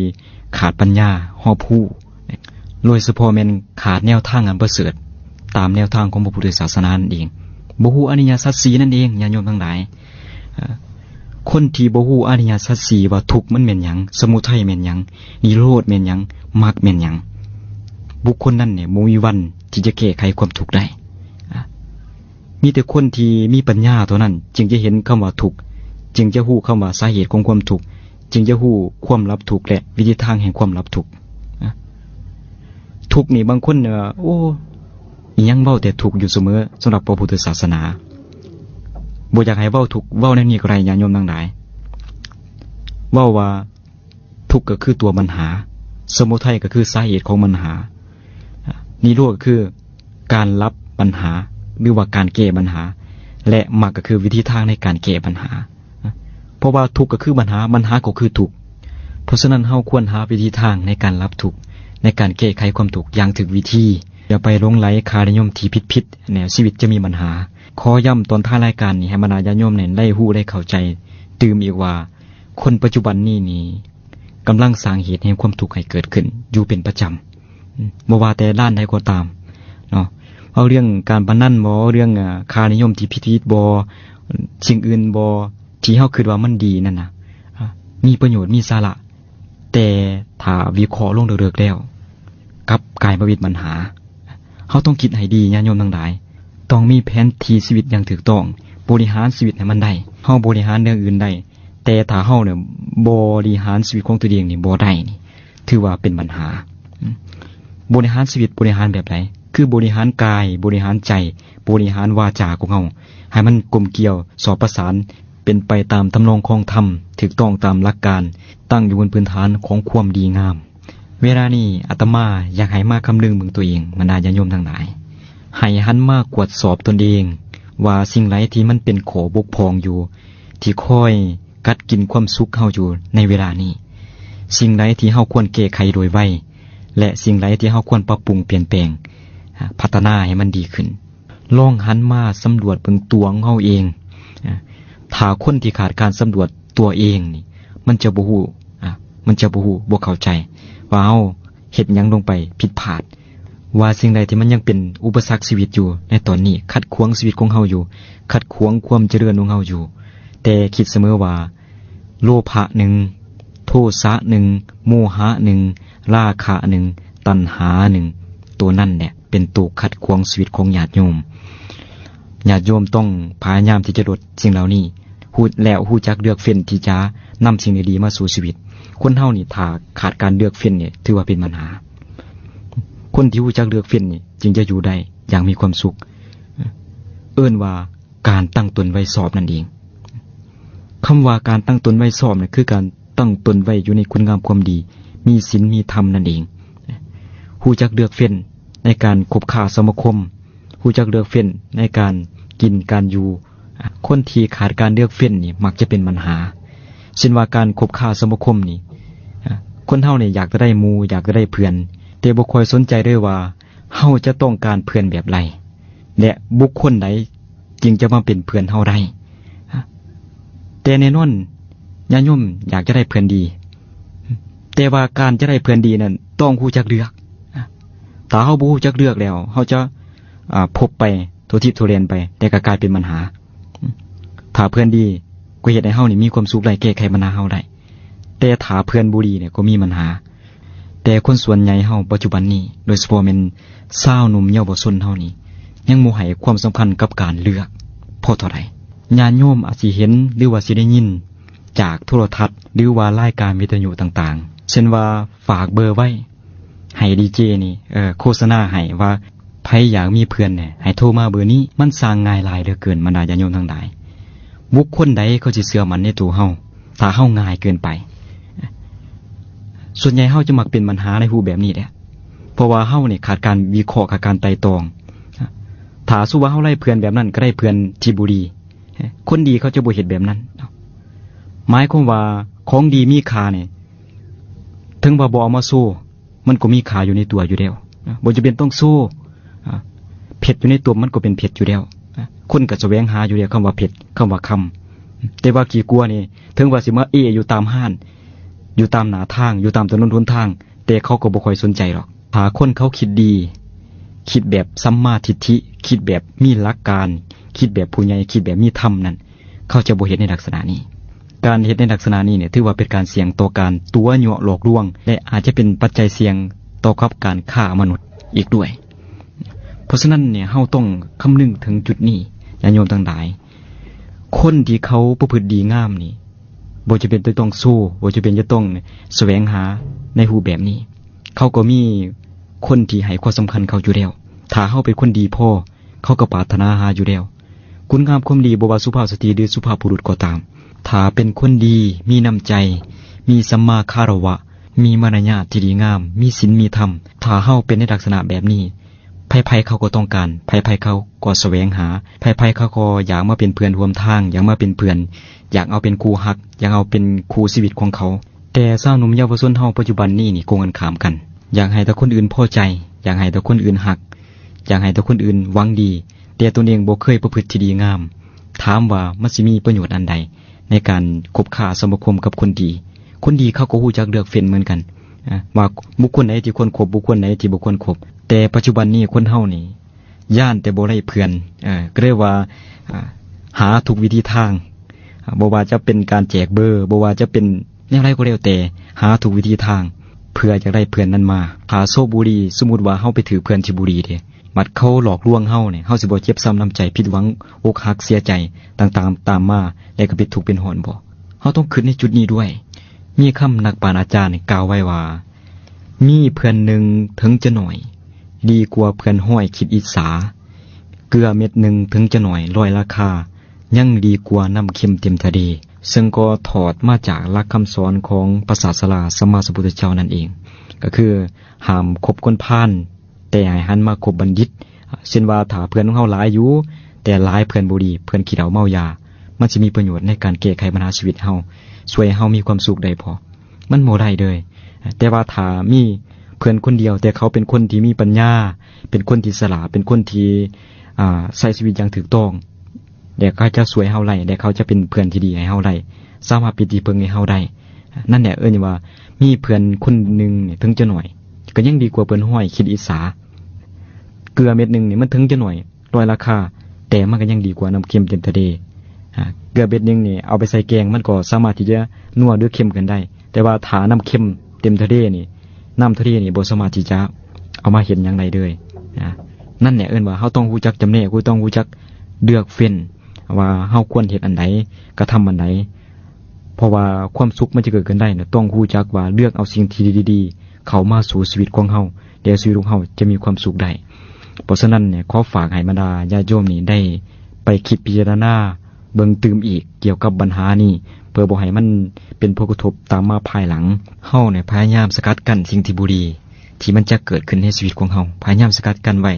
ຂາດປັນຍາຮອບຮູ້, ໂດຍສະເພາະແມ່ນຂາດແນວທາງອັນປະເສີດ ຕາມແນວທາງຂອງພະພຸດທະສາສະໜານັ້ນເອງ. ບໍ່ຮູ້ອະລິຍະສັດສີ່ນັ້ນເອງ, ຍາດໂຍມທັງຫຼາຍ. ເອີ ຄົນທີ່ບໍ່ຮູ້ອະລິຍະສັດສີ່ວ່າທຸກມັນແມ່ນຫຍັງ, ສະມຸໄທແມ່ນຫຍັງ, ນິໂຣດແມ່ນຫຍັງ, ມັກແມ່ນຫຍັງ, ບຸກຄົນນັ້ນນີ້ບໍ່ມີວັນທີ່ຈະແກ້ໄຂຄວາມທຸກໄດ້. ອາ ມີແຕ່ຄົນທີ່ມີປັນຍາເທົ່ານັ້ນ ຈຶ່ງຈະເຫັນຄຳວ່າທຸກ, ຈຶ່ງຈະຮູ້ຄຳວ່າສາເຫດຂອງຄວາມທຸກ, ຈຶ່ງຈະຮູ້ຄວາມດັບທຸກ ແລະ ວິທີທາງແຫ່ງຄວາມດັບທຸກ. ອາ ທຸກນີ້ບາງຄົນວ່າ ໂອ້ ອີຫຍັງເວົ້າແຕ່ທຸກຢູ່ສະເໝີ ສຳລັບພະພຸດທະສາສະໜາ. ບໍ່ຢາກໃຫ້ເວົ້າທຸກ ເວົ້າແນວນີ້ກໍໄດ້ ຍາດໂຍມທັງຫຼາຍ. ເວົ້າວ່າທຸກກໍຄືຕົວບັນຫາ, ສະມຸໄທກໍຄືສາເຫດຂອງບັນຫາ, ນິໂຣດກໍຄືການດັບບັນຫາ ຫຼືວ່າການແກ້ບັນຫາ, ແລະ ມັກກໍຄືວິທີທາງໃນການແກ້ບັນຫາ. ເພາະວ່າທຸກກໍຄືບັນຫາ, ບັນຫາກໍຄືທຸກ. ເພາະສະນັ້ນ ເຮົາຄວນຫາວິທີທາງໃນການດັບທຸກ, ໃນການແກ້ໄຂຄວາມທຸກຢ່າງຖືກວິທີ. ຢ່າໄປຫຼົງໄຫຼຄ່ານິຍົມທີ່ຜິດໆ, ແນວຊີວິດຈະມີບັນຫາ. ຂໍຢ້ຳຕອນທ້າຍລາຍການນີ້ ໃຫ້ບັນດາຍາດໂຍມນັ້ນໄດ້ຮູ້ໄດ້ເຂົ້າໃຈຕື່ມອີກວ່າ ຄົນປັດຈຸບັນນີ້ນີ້ກຳລັງສ້າງເຫດແຫ່ງຄວາມທຸກໃຫ້ເກີດຂຶ້ນຢູ່ເປັນປະຈຳ. ບໍ່ວ່າແຕ່ດ້ານໃດກໍຕາມເນາະ, ເວົ້າເລື່ອງການພະນັນບໍ, ເລື່ອງ ອາ ຄ່ານິຍົມທີ່ຜິດໆບໍ, ສິ່ງອື່ນບໍ ທີ່ເຮົາຄິດວ່າມັນດີນັ້ນນະ ອາ ມີປະໂຫຍດ ມີສາລະ, ແຕ່ຖ້າວິເຄາະລົງເລິກໆແລ້ວ ກັບກາຍມາເປັນບັນຫາ. ເຮົາຕ້ອງຄິດໃຫ້ດີ ຍາດໂຍມທັງຫຼາຍ, ຕ້ອງມີແຜນທີ່ຊີວິດຢ່າງຖືກຕ້ອງ, ບໍລິຫານຊີວິດໃຫ້ມັນໄດ້. ເຮົາບໍລິຫານເລື່ອງອື່ນໄດ້, ແຕ່ຖ້າເຮົານີ້ບໍລິຫານຊີວິດຂອງຕົວເອງນີ້ບໍ່ໄດ້ນີ້ ຖືວ່າເປັນບັນຫາ. ອາ ບໍລິຫານຊີວິດ ບໍລິຫານແບບໃດ? ຄືບໍລິຫານກາຍ, ບໍລິຫານໃຈ, ບໍລິຫານວາຈາຂອງເຮົາ ໃຫ້ມັນກົມກ່ຽວ, ສອດປະສານ, ເປັນໄປຕາມທຳນອງຄອງທຳ, ຖືກຕ້ອງຕາມຫຼັກການ, ຕັ້ງຢູ່ບົນພື້ນຖານຂອງຄວາມດີງາມ. ເວລານີ້ອາດຕະມາຢາກໃຫ້ມາຄຳນຶງເບິ່ງຕົວເອງ, ບັນດາຍາດໂຍມທັງຫຼາຍ, ໃຫ້ຫັນມາກວດສອບຕົນເອງວ່າສິ່ງໃດທີ່ມັນເປັນຂໍ້ບົກຜ່ອງຢູ່ ທີ່ຄອຍ ກັດກິນຄວາມສຸກເຮົາຢູ່ໃນເວລານີ້. ສິ່ງໃດທີ່ເຮົາຄວນແກ້ໄຂໂດຍໄວ ແລະ ສິ່ງໃດທີ່ເຮົາຄວນປັບປຸງປ່ຽນແປງ, ອາ ພັດທະນາໃຫ້ມັນດີຂຶ້ນ. ລອງຫັນມາສຳຫຼວດເບິ່ງຕົວຂອງເຮົາເອງ. ອາ ຖ້າຄົນທີ່ຂາດການສຳຫຼວດຕົວເອງນີ້ ມັນຈະບໍ່ຮູ້, ອາ ມັນຈະບໍ່ຮູ້ ບໍ່ເຂົ້າໃຈວ່າເຮົາເຮັດຫຍັງລົງໄປຜິດພາດ, ວ່າສິ່ງໃດທີ່ມັນຍັງເປັນອຸປະສັກຊີວິດຢູ່ໃນຕອນນີ້, ຂັດຂວາງຊີວິດຂອງເຮົາຢູ່, ຂັດຂວາງຄວາມຈະເລີນຂອງເຮົາຢູ່. ແຕ່ຄິດສະເໝີວ່າ ໂລພະໜຶ່ງ, ໂທສະໜຶ່ງ, ໂມຫະໜຶ່ງ, ລາຄະໜຶ່ງ, ຕັນຫາໜຶ່ງ, ໂຕນັ້ນແຫຼະເປັນໂຕຂັດຂວາງຊີວິດຂອງຍາດໂຍມ. ຍາດໂຍມຕ້ອງພະຍາຍາມທີ່ຈະລົດສິ່ງເຫຼົ່ານີ້ ຮູ້ ແລ້ວຮູ້ຈັກເລືອກເຟ້ນທີ່ຈະນຳສິ່ງດີໆມາສູ່ຊີວິດ. ຄົນເຮົານີ້ຖ້າຂາດການເລືອກເຟ້ນນີ້ ຖືວ່າເປັນບັນຫາ. ຄົນທີ່ຮູ້ຈັກເລືອກເຟ້ນນີ້ ຈຶ່ງຈະຢູ່ໄດ້ຢ່າງມີຄວາມສຸກ. ເອີ້ນວ່າການຕັ້ງຕົນໄວ້ຊອບນັ້ນເອງ. ຄຳວ່າການຕັ້ງຕົນໄວ້ຊອບນີ້ ຄືການຕັ້ງຕົນໄວ້ຢູ່ໃນຄຸນງາມຄວາມດີ, ມີສິນມີທຳນັ້ນເອງ. ຮູ້ຈັກເລືອກເຟ້ນໃນການຄົບຄ້າສະມາຄົມ, ຮູ້ຈັກເລືອກເຟ້ນໃນການກິນການຢູ່. ຄົນທີ່ຂາດການເລືອກເຟ້ນນີ້ມັກຈະເປັນບັນຫາ. ເຊັ່ນວ່າການຄົບຄ້າສະມາຄົມນີ້, ຄົນເຮົານີ້ຢາກຈະໄດ້ໝູ່, ຢາກຈະໄດ້ເພື່ອນ, ແຕ່ບໍ່ຄ່ອຍສົນໃຈເລີຍວ່າເຮົາຈະຕ້ອງການເພື່ອນແບບໃດ ແລະ ບຸກຄົນໃດຈຶ່ງຈະມາເປັນເພື່ອນເຮົາໄດ້. ແຕ່ແນ່ນອນ ຍາດໂຍມຢາກຈະໄດ້ເພື່ອນດີ, ແຕ່ວ່າການຈະໄດ້ເພື່ອນດີນັ້ນຕ້ອງຮູ້ຈັກເລືອກ. ຖ້າເຮົາບໍ່ຮູ້ຈັກເລືອກແລ້ວ ເຮົາຈະ ອາ ພົບໄປທົ່ວທິດທົ່ວແດນໄປ ແຕ່ກໍກາຍເປັນບັນຫາ. ຖ້າເພື່ອນດີກໍເຮັດໃຫ້ເຮົານີ້ມີຄວາມສຸກໄດ້, ແກ້ໄຂບັນຫາເຮົາໄດ້, ແຕ່ຖ້າເພື່ອນບໍ່ດີນີ້ກໍມີບັນຫາ. ແຕ່ຄົນສ່ວນໃຫຍ່ເຮົາປັດຈຸບັນນີ້ ໂດຍສະເພາະແມ່ນຊາວໜຸ່ມເຍົາວະຊົນເຮົານີ້ ຍັງບໍ່ໃຫ້ຄວາມສຳຄັນກັບການເລືອກພໍເທົ່າໃດ. ຍາດໂຍມອາດຊິເຫັນ ຫຼືວ່າຊິໄດ້ຍິນຈາກໂທລະທັດ ຫຼືວ່າລາຍການວິທະຍຸຕ່າງໆ ເຊັ່ນວ່າຝາກເບີໄວ້ ໃຫ້ດີເຈນີ້ ເອີ ໂຄສະນາໃຫ້ວ່າ ໃຜຢາກມີເພື່ອນແດ່ ໃຫ້ໂທມາເບີນີ້. ມັນຊ່າງງ່າຍຫຼາຍເຫຼືອເກີນ ບັນດາຍາດໂຍມທັງຫຼາຍ. ບຸກຄົນໃດເຂົາຊິເຊື່ອໝັ້ນໃນໂຕເຮົາ ຖ້າເຮົາງ່າຍເກີນໄປ? ສ່ວນໃຫຍ່ເຮົາຈະມັກເປັນບັນຫາໃນຮູບແບບນີ້ແຫຼະ ເພາະວ່າເຮົານີ້ຂາດການວິເຄາະ ຂາດການໄຕ່ຕອງ. ຖ້າສົມມຸດວ່າເຮົາໄດ້ເພື່ອນແບບນັ້ນ ກໍໄດ້ເພື່ອນທີ່ບໍ່ດີ, ຄົນດີເຂົາຈະບໍ່ເຮັດແບບນັ້ນ. ໝາຍຄວາມວ່າຂອງດີມີຄ່ານີ້ ເຖິງວ່າບໍ່ເອົາມາໂຊ ມັນກໍມີຄ່າຢູ່ໃນຕົວຢູ່ແລ້ວນະ, ບໍ່ຈຳເປັນຕ້ອງໂຊ. ອາ ເພັດຢູ່ໃນຕົວມັນກໍເປັນເພັດຢູ່ແລ້ວນະ, ຄົນກໍສະແຫວງຫາຢູ່ແລ້ວ ຄຳວ່າເພັດ ຄຳວ່າຄຳ. ແຕ່ວ່າຂີ້ກົວນີ້ ເຖິງວ່າຊິມາເອຢູ່ຕາມຮ້ານ ຢູ່ຕາມໜ້າທາງ ຢູ່ຕາມຖະໜົນຫົນທາງ ແຕ່ເຂົາກໍບໍ່ຄ່ອຍສົນໃຈດອກ. ຖ້າຄົນເຂົາຄິດດີ ຄິດແບບສຳມາທິດຖິ ຄິດແບບມີຫຼັກການ ຄິດແບບຜູ້ໃຫຍ່ ຄິດແບບມີທຳນັ້ນ ເຂົາຈະບໍ່ເຮັດໃນລັກສະນະນີ້. ການເຮັດໃນລັກສະນະນີ້ເນຍ ຖືວ່າເປັນການສ່ຽງຕໍ່ການຕົວະຍົວະຫຼອກລວງ ແລະ ອາດຈະເປັນປັດໄຈສ່ຽງຕໍ່ກັບການຄ້າມະນຸດອີກດ້ວຍ. ເພາະສະນັ້ນເນຍ ເຮົາຕ້ອງຄຳນຶງເຖິງຈຸດນີ້ ຍາດໂຍມທັງຫຼາຍ. ຄົນທີ່ເຂົາປະພຶດດີງາມນີ້ ບໍ່ຈຳເປັນຈະຕ້ອງໂຊ, ບໍ່ຈຳເປັນຈະຕ້ອງສະແຫວງຫາໃນຮູບແບບນີ້. ເຂົາກໍມີຄົນທີ່ໃຫ້ຄວາມສຳຄັນເຂົາຢູ່ແລ້ວ. ຖ້າເຮົາເປັນຄົນດີພໍ ເຂົາກໍປາດຖະໜາຫາຢູ່ແລ້ວ. ຄຸນງາມຄວາມດີ ບໍ່ວ່າສຸພາບສະຕີ ຫຼື ສຸພາບບຸລຸດກໍຕາມ, ຖ້າເປັນຄົນດີ, ມີນ້ຳໃຈ, ມີສຳມາຄາລະວະ, ມີມາລະຍາດທີ່ດີງາມ, ມີສິນມີທຳ, ຖ້າເຮົາເປັນໃນລັກສະນະແບບນີ້, ໃຜໆເຂົາກໍຕ້ອງການ, ໃຜໆເຂົາກໍສະແຫວງຫາ, ໃຜໆເຂົາກໍຢາກມາເປັນເພື່ອນຮ່ວມທາງ, ຢາກມາເປັນເພື່ອນ, ຢາກເອົາເປັນຄູ່ຮັກ, ຢາກເອົາເປັນຄູ່ຊີວິດຂອງເຂົາ. ແຕ່ຊາວໜຸ່ມເຍົາວະຊົນເຮົາປັດຈຸບັນນີ້ນີ້ກົງກັນຂ້າມກັນ, ຢາກໃຫ້ແຕ່ຄົນອື່ນພໍໃຈ, ຢາກໃຫ້ແຕ່ຄົນອື່ນຮັກ, ຢາກໃຫ້ແຕ່ຄົນອື່ນຫວັງດີ, ແຕ່ຕົນເອງບໍ່ເຄີຍປະພຶດທີ່ດີງາມ. ຖາມວ່າມັນຊິມີປະໂຫຍດອັນໃດໃນການຄົບຄ້າສະມາຄົມກັບຄົນດີ? ຄົນດີເຂົາກໍຮູ້ຈັກເລືອກເຟ້ນເໝືອນກັນ ອາ ວ່າບຸກຄົນໃດທີ່ຄວນຄົບ, ບຸກຄົນໃດທີ່ບໍ່ຄວນຄົບ. ແຕ່ປັດຈຸບັນນີ້ຄົນເຮົານີ້ ຢ້ານແຕ່ບໍ່ໄດ້ເພື່ອນ, ເອີ ກໍເລີຍວ່າ ອາ ຫາທຸກວິທີທາງ, ອາ ບໍ່ວ່າຈະເປັນການແຈກເບີ, ບໍ່ວ່າຈະເປັນແນວໃດກໍແລ້ວແຕ່, ຫາທຸກວິທີທາງເພື່ອຢາກໄດ້ເພື່ອນນັ້ນມາ. ຖ້າໂຊກບໍ່ດີ, ສົມມຸດວ່າເຮົາໄປຖືກເພື່ອນທີ່ບໍ່ດີເດ, ບັດເຂົາຫຼອກລວງເຮົານີ້, ເຮົາຊິບໍ່ເຈັບຊ້ຳນ້ຳໃຈ, ຜິດຫວັງ, ອົກຫັກ, ເສຍໃຈຕ່າງໆຕາມມາ ແລະ ກໍເປັນທຸກເປັນຮ້ອນບໍ? ເຮົາຕ້ອງຄິດໃນຈຸດນີ້ດ້ວຍ. ມີຄຳນັກປານອາຈານກ່າວໄວ້ວ່າ, ມີເພື່ອນໜຶ່ງເຖິງຈະໜ້ອຍ ດີກວ່າເພື່ອນຮ້ອຍຄິດອິດສາ, ເກືອເມັດໜຶ່ງເຖິງຈະໜ້ອຍຮ້ອຍລາຄາ ຍັງດີກວ່ານ້ຳເຄັມເຕັມທະເລ. ເຊິ່ງກໍຖອດມາຈາກຫຼັກຄຳສອນຂອງພະສາສະດາສຳມາສຳພຸດທະເຈົ້ານັ້ນເອງ, ກໍຄືຫ້າມຄົບຄົນພານ ແຕ່ໃຫ້ຫັນມາຄົບບັນດິດ. ເຊັ່ນວ່າ ຖ້າເພື່ອນຂອງເຮົາຫຼາຍຢູ່ ແຕ່ຫຼາຍເພື່ອນບໍ່ດີ, ເພື່ອນຂີ້ເຫຼົ້າເມົາຢາ, ມັນຊິມີປະໂຫຍດໃນການແກ້ໄຂບັນຫາຊີວິດເຮົາ, ຊ່ວຍໃຫ້ເຮົາມີຄວາມສຸກໄດ້ບໍ່? ມັນບໍ່ໄດ້ເລີຍ. ແຕ່ວ່າຖ້າມີເພື່ອນຄົນດຽວ ແຕ່ເຂົາເປັນຄົນທີ່ມີປັນຍາ, ເປັນຄົນທີ່ສະຫຼາດ, ເປັນຄົນທີ່ ອາ ໃຊ້ຊີວິດຢ່າງຖືກຕ້ອງ, ແລະ ເຂົາຈະຊ່ວຍເຮົາໄດ້, ແລະ ເຂົາຈະເປັນເພື່ອນທີ່ດີໃຫ້ເຮົາໄດ້, ສາມາດເປັນທີ່ເພິ່ງໃຫ້ເຮົາໄດ້. ນັ້ນແຫຼະເອີ້ນວ່າມີເພື່ອນຄົນໜຶ່ງນີ້ເຖິງຈະໜ້ອຍ ກໍຍັງດີກວ່າເພິ່ນຮ້ອຍຄິດອິດສາ. ເກືອເມັດໜຶ່ງນີ້ມັນເຖິງຈະໜ້ອຍ ຮ້ອຍລາຄາ ແຕ່ມັນກໍຍັງດີກວ່ານ້ຳເຄັມເຕັມທະເລ. ອາ ເກືອເມັດໜຶ່ງນີ້ເອົາໄປໃສ່ແກງ ມັນກໍສາມາດທີ່ຈະນົວ ຫຼື ເຄັມຂຶ້ນໄດ້, ແຕ່ວ່າຖ້ານ້ຳເຄັມເຕັມທະເລນີ້ ນ້ຳທະເລນີ້ບໍ່ສາມາດທີ່ຈະເອົາມາເຮັດຫຍັງໄດ້ເລີຍ. ອາ ນັ້ນແຫຼະເອີ້ນວ່າເຮົາຕ້ອງຮູ້ຈັກຈຳແນກ, ເຮົາຕ້ອງຮູ້ຈັກເລືອກເຟ້ນວ່າເຮົາຄວນເຮັດອັນໃດ, ກະທຳອັນໃດ. ເພາະວ່າຄວາມສຸກມັນຈະເກີດຂຶ້ນໄດ້ນະ ຕ້ອງຮູ້ຈັກວ່າເລືອກເອົາສິ່ງທີ່ດີໆເຂົ້າມາສູ່ຊີວິດຂອງເຮົາ ແລ້ວຊີວິດຂອງເຮົາຈະມີຄວາມສຸກໄດ້. ເພາະສະນັ້ນ ຂໍຝາກໃຫ້ບັນດາຍາດໂຍມນີ້ໄດ້ໄປຄິດພິຈາລະນາເບິ່ງຕື່ມອີກກ່ຽວກັບບັນຫານີ້ ເພື່ອບໍ່ໃຫ້ມັນເປັນຜົນກະທົບຕາມມາພາຍຫຼັງ. ເຮົານີ້ພະຍາຍາມສະກັດກັ້ນສິ່ງທີ່ບໍ່ດີ ທີ່ມັນຈະເກີດຂຶ້ນໃນຊີວິດຂອງເຮົາ, ພະຍາຍາມສະກັດກັ້ນໄວ້.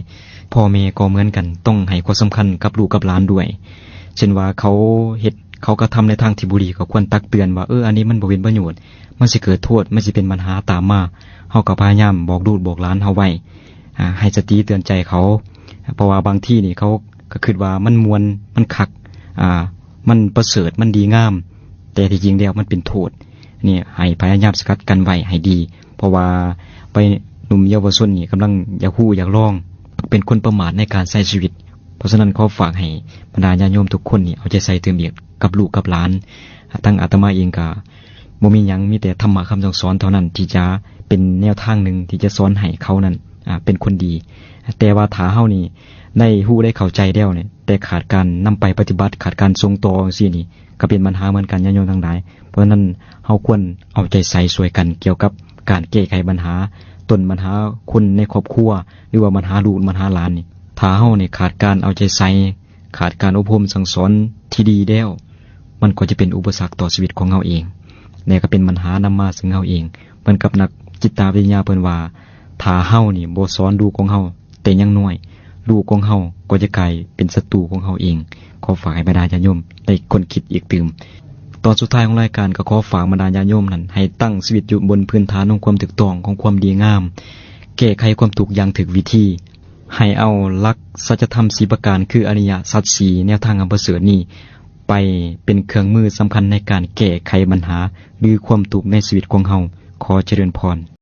ພໍ່ແມ່ກໍເໝືອນກັນ, ຕ້ອງໃຫ້ຄວາມສຳຄັນກັບລູກກັບຫຼານດ້ວຍ. ເຊັ່ນວ່າເຂົາເຮັດ ເຂົາກະທຳໃນທາງທີ່ບໍ່ດີ ກໍຄວນຕັກເຕືອນວ່າ ເອີ ອັນນີ້ມັນບໍ່ເປັນປະໂຫຍດ, ມັນຊິເກີດໂທດ, ມັນຊິເປັນບັນຫາຕາມມາ. ເຮົາກໍພະຍາຍາມບອກລູກບອກຫຼານເຮົາໄວ້ ອາ ໃຫ້ສະຕິເຕືອນໃຈເຂົາ, ເພາະວ່າບາງທີນີ້ເຂົາກໍຄິດວ່າມັນມ່ວນ, ມັນຄັກ, ອາ ມັນປະເສີດ, ມັນດີງາມ, ແຕ່ທີ່ຈິງແລ້ວມັນເປັນໂທດ. ນີ້ໃຫ້ພະຍາຍາມສະກັດກັ້ນໄວ້ໃຫ້ດີ, ເພາະວ່າໄວໜຸ່ມເຍົາວະຊົນນີ້ກຳລັງຢາກຮູ້ຢາກລອງ, ເປັນຄົນປະໝາດໃນການໃຊ້ຊີວິດ. ເພາະສະນັ້ນ ຂໍຝາກໃຫ້ບັນດາຍາດໂຍມທຸກຄົນນີ້ເອົາໃຈໃສ່ຕື່ມອີກກັບລູກກັບຫຼານ. ທາງອາດຕະມາເອງກະບໍ່ມີຫຍັງ, ມີແຕ່ທຳມະຄຳສັ່ງສອນເທົ່ານັ້ນ ທີ່ຈະເປັນແນວທາງໜຶ່ງທີ່ຈະສອນໃຫ້ເຂົານັ້ນ ອາ ເປັນຄົນດີ. ແຕ່ວ່າຖ້າເຮົານີ້ໄດ້ຮູ້ໄດ້ເຂົ້າໃຈແລ້ວນີ້ ແຕ່ຂາດການນຳໄປປະຕິບັດ, ຂາດການສົ່ງຕໍ່ຈັ່ງຊີ້ນີ້ ກໍເປັນບັນຫາເໝືອນກັນ ຍາດໂຍມທັງຫຼາຍ. ເພາະສະນັ້ນ ເຮົາຄວນເອົາໃຈໃສ່ຊ່ວຍກັນກ່ຽວກັບການແກ້ໄຂບັນຫາ, ຕົ້ນບັນຫາຄົນໃນຄອບຄົວ ຫຼືວ່າບັນຫາລູກບັນຫາຫຼານນີ້. ຖ້າເຮົານີ້ຂາດການເອົາໃຈໃສ່, ຂາດການອົບຮົມສັ່ງສອນທີ່ດີແລ້ວ, ມັນກໍຈະເປັນອຸປະສັກຕໍ່ຊີວິດຂອງເຮົາເອງ ແລະ ກໍເປັນບັນຫານຳມາເຊິ່ງເຮົາເອງ. ເໝືອນກັບນັກຈິດຕະວິທະຍາເພິ່ນວ່າ ຖ້າເຮົານີ້ບໍ່ສອນລູກຂອງເຮົາແຕ່ຍັງນ້ອຍ, ລູກຂອງເຮົາກໍຈະກາຍເປັນສັດຕູຂອງເຮົາເອງ. ຂໍຝາກໃຫ້ບັນດາຍາດໂຍມໄດ້ຄົ້ນຄິດອີກຕື່ມ. ຕອນສຸດທ້າຍຂອງລາຍການ ກໍຂໍຝາກບັນດາຍາດໂຍມນັ້ນ ໃຫ້ຕັ້ງຊີວິດຢູ່ບົນພື້ນຖານຂອງຄວາມຖືກຕ້ອງ, ຂອງຄວາມດີງາມ, ແກ້ໄຂຄວາມທຸກຢ່າງຖືກວິທີ, ໃຫ້ເອົາຫຼັກສັດຈະທຳສີ່ປະການ ຄືອະລິຍະສັດສີ່ ແນວທາງອັນປະເສີດນີ້ ໄປເປັນເຄື່ອງມືສຳຄັນໃນການແກ້ໄຂບັນຫາ ຫຼື ຄວາມທຸກໃນຊີວິດຂອງເຮົາ. ຂໍຈະເລີນພອນ.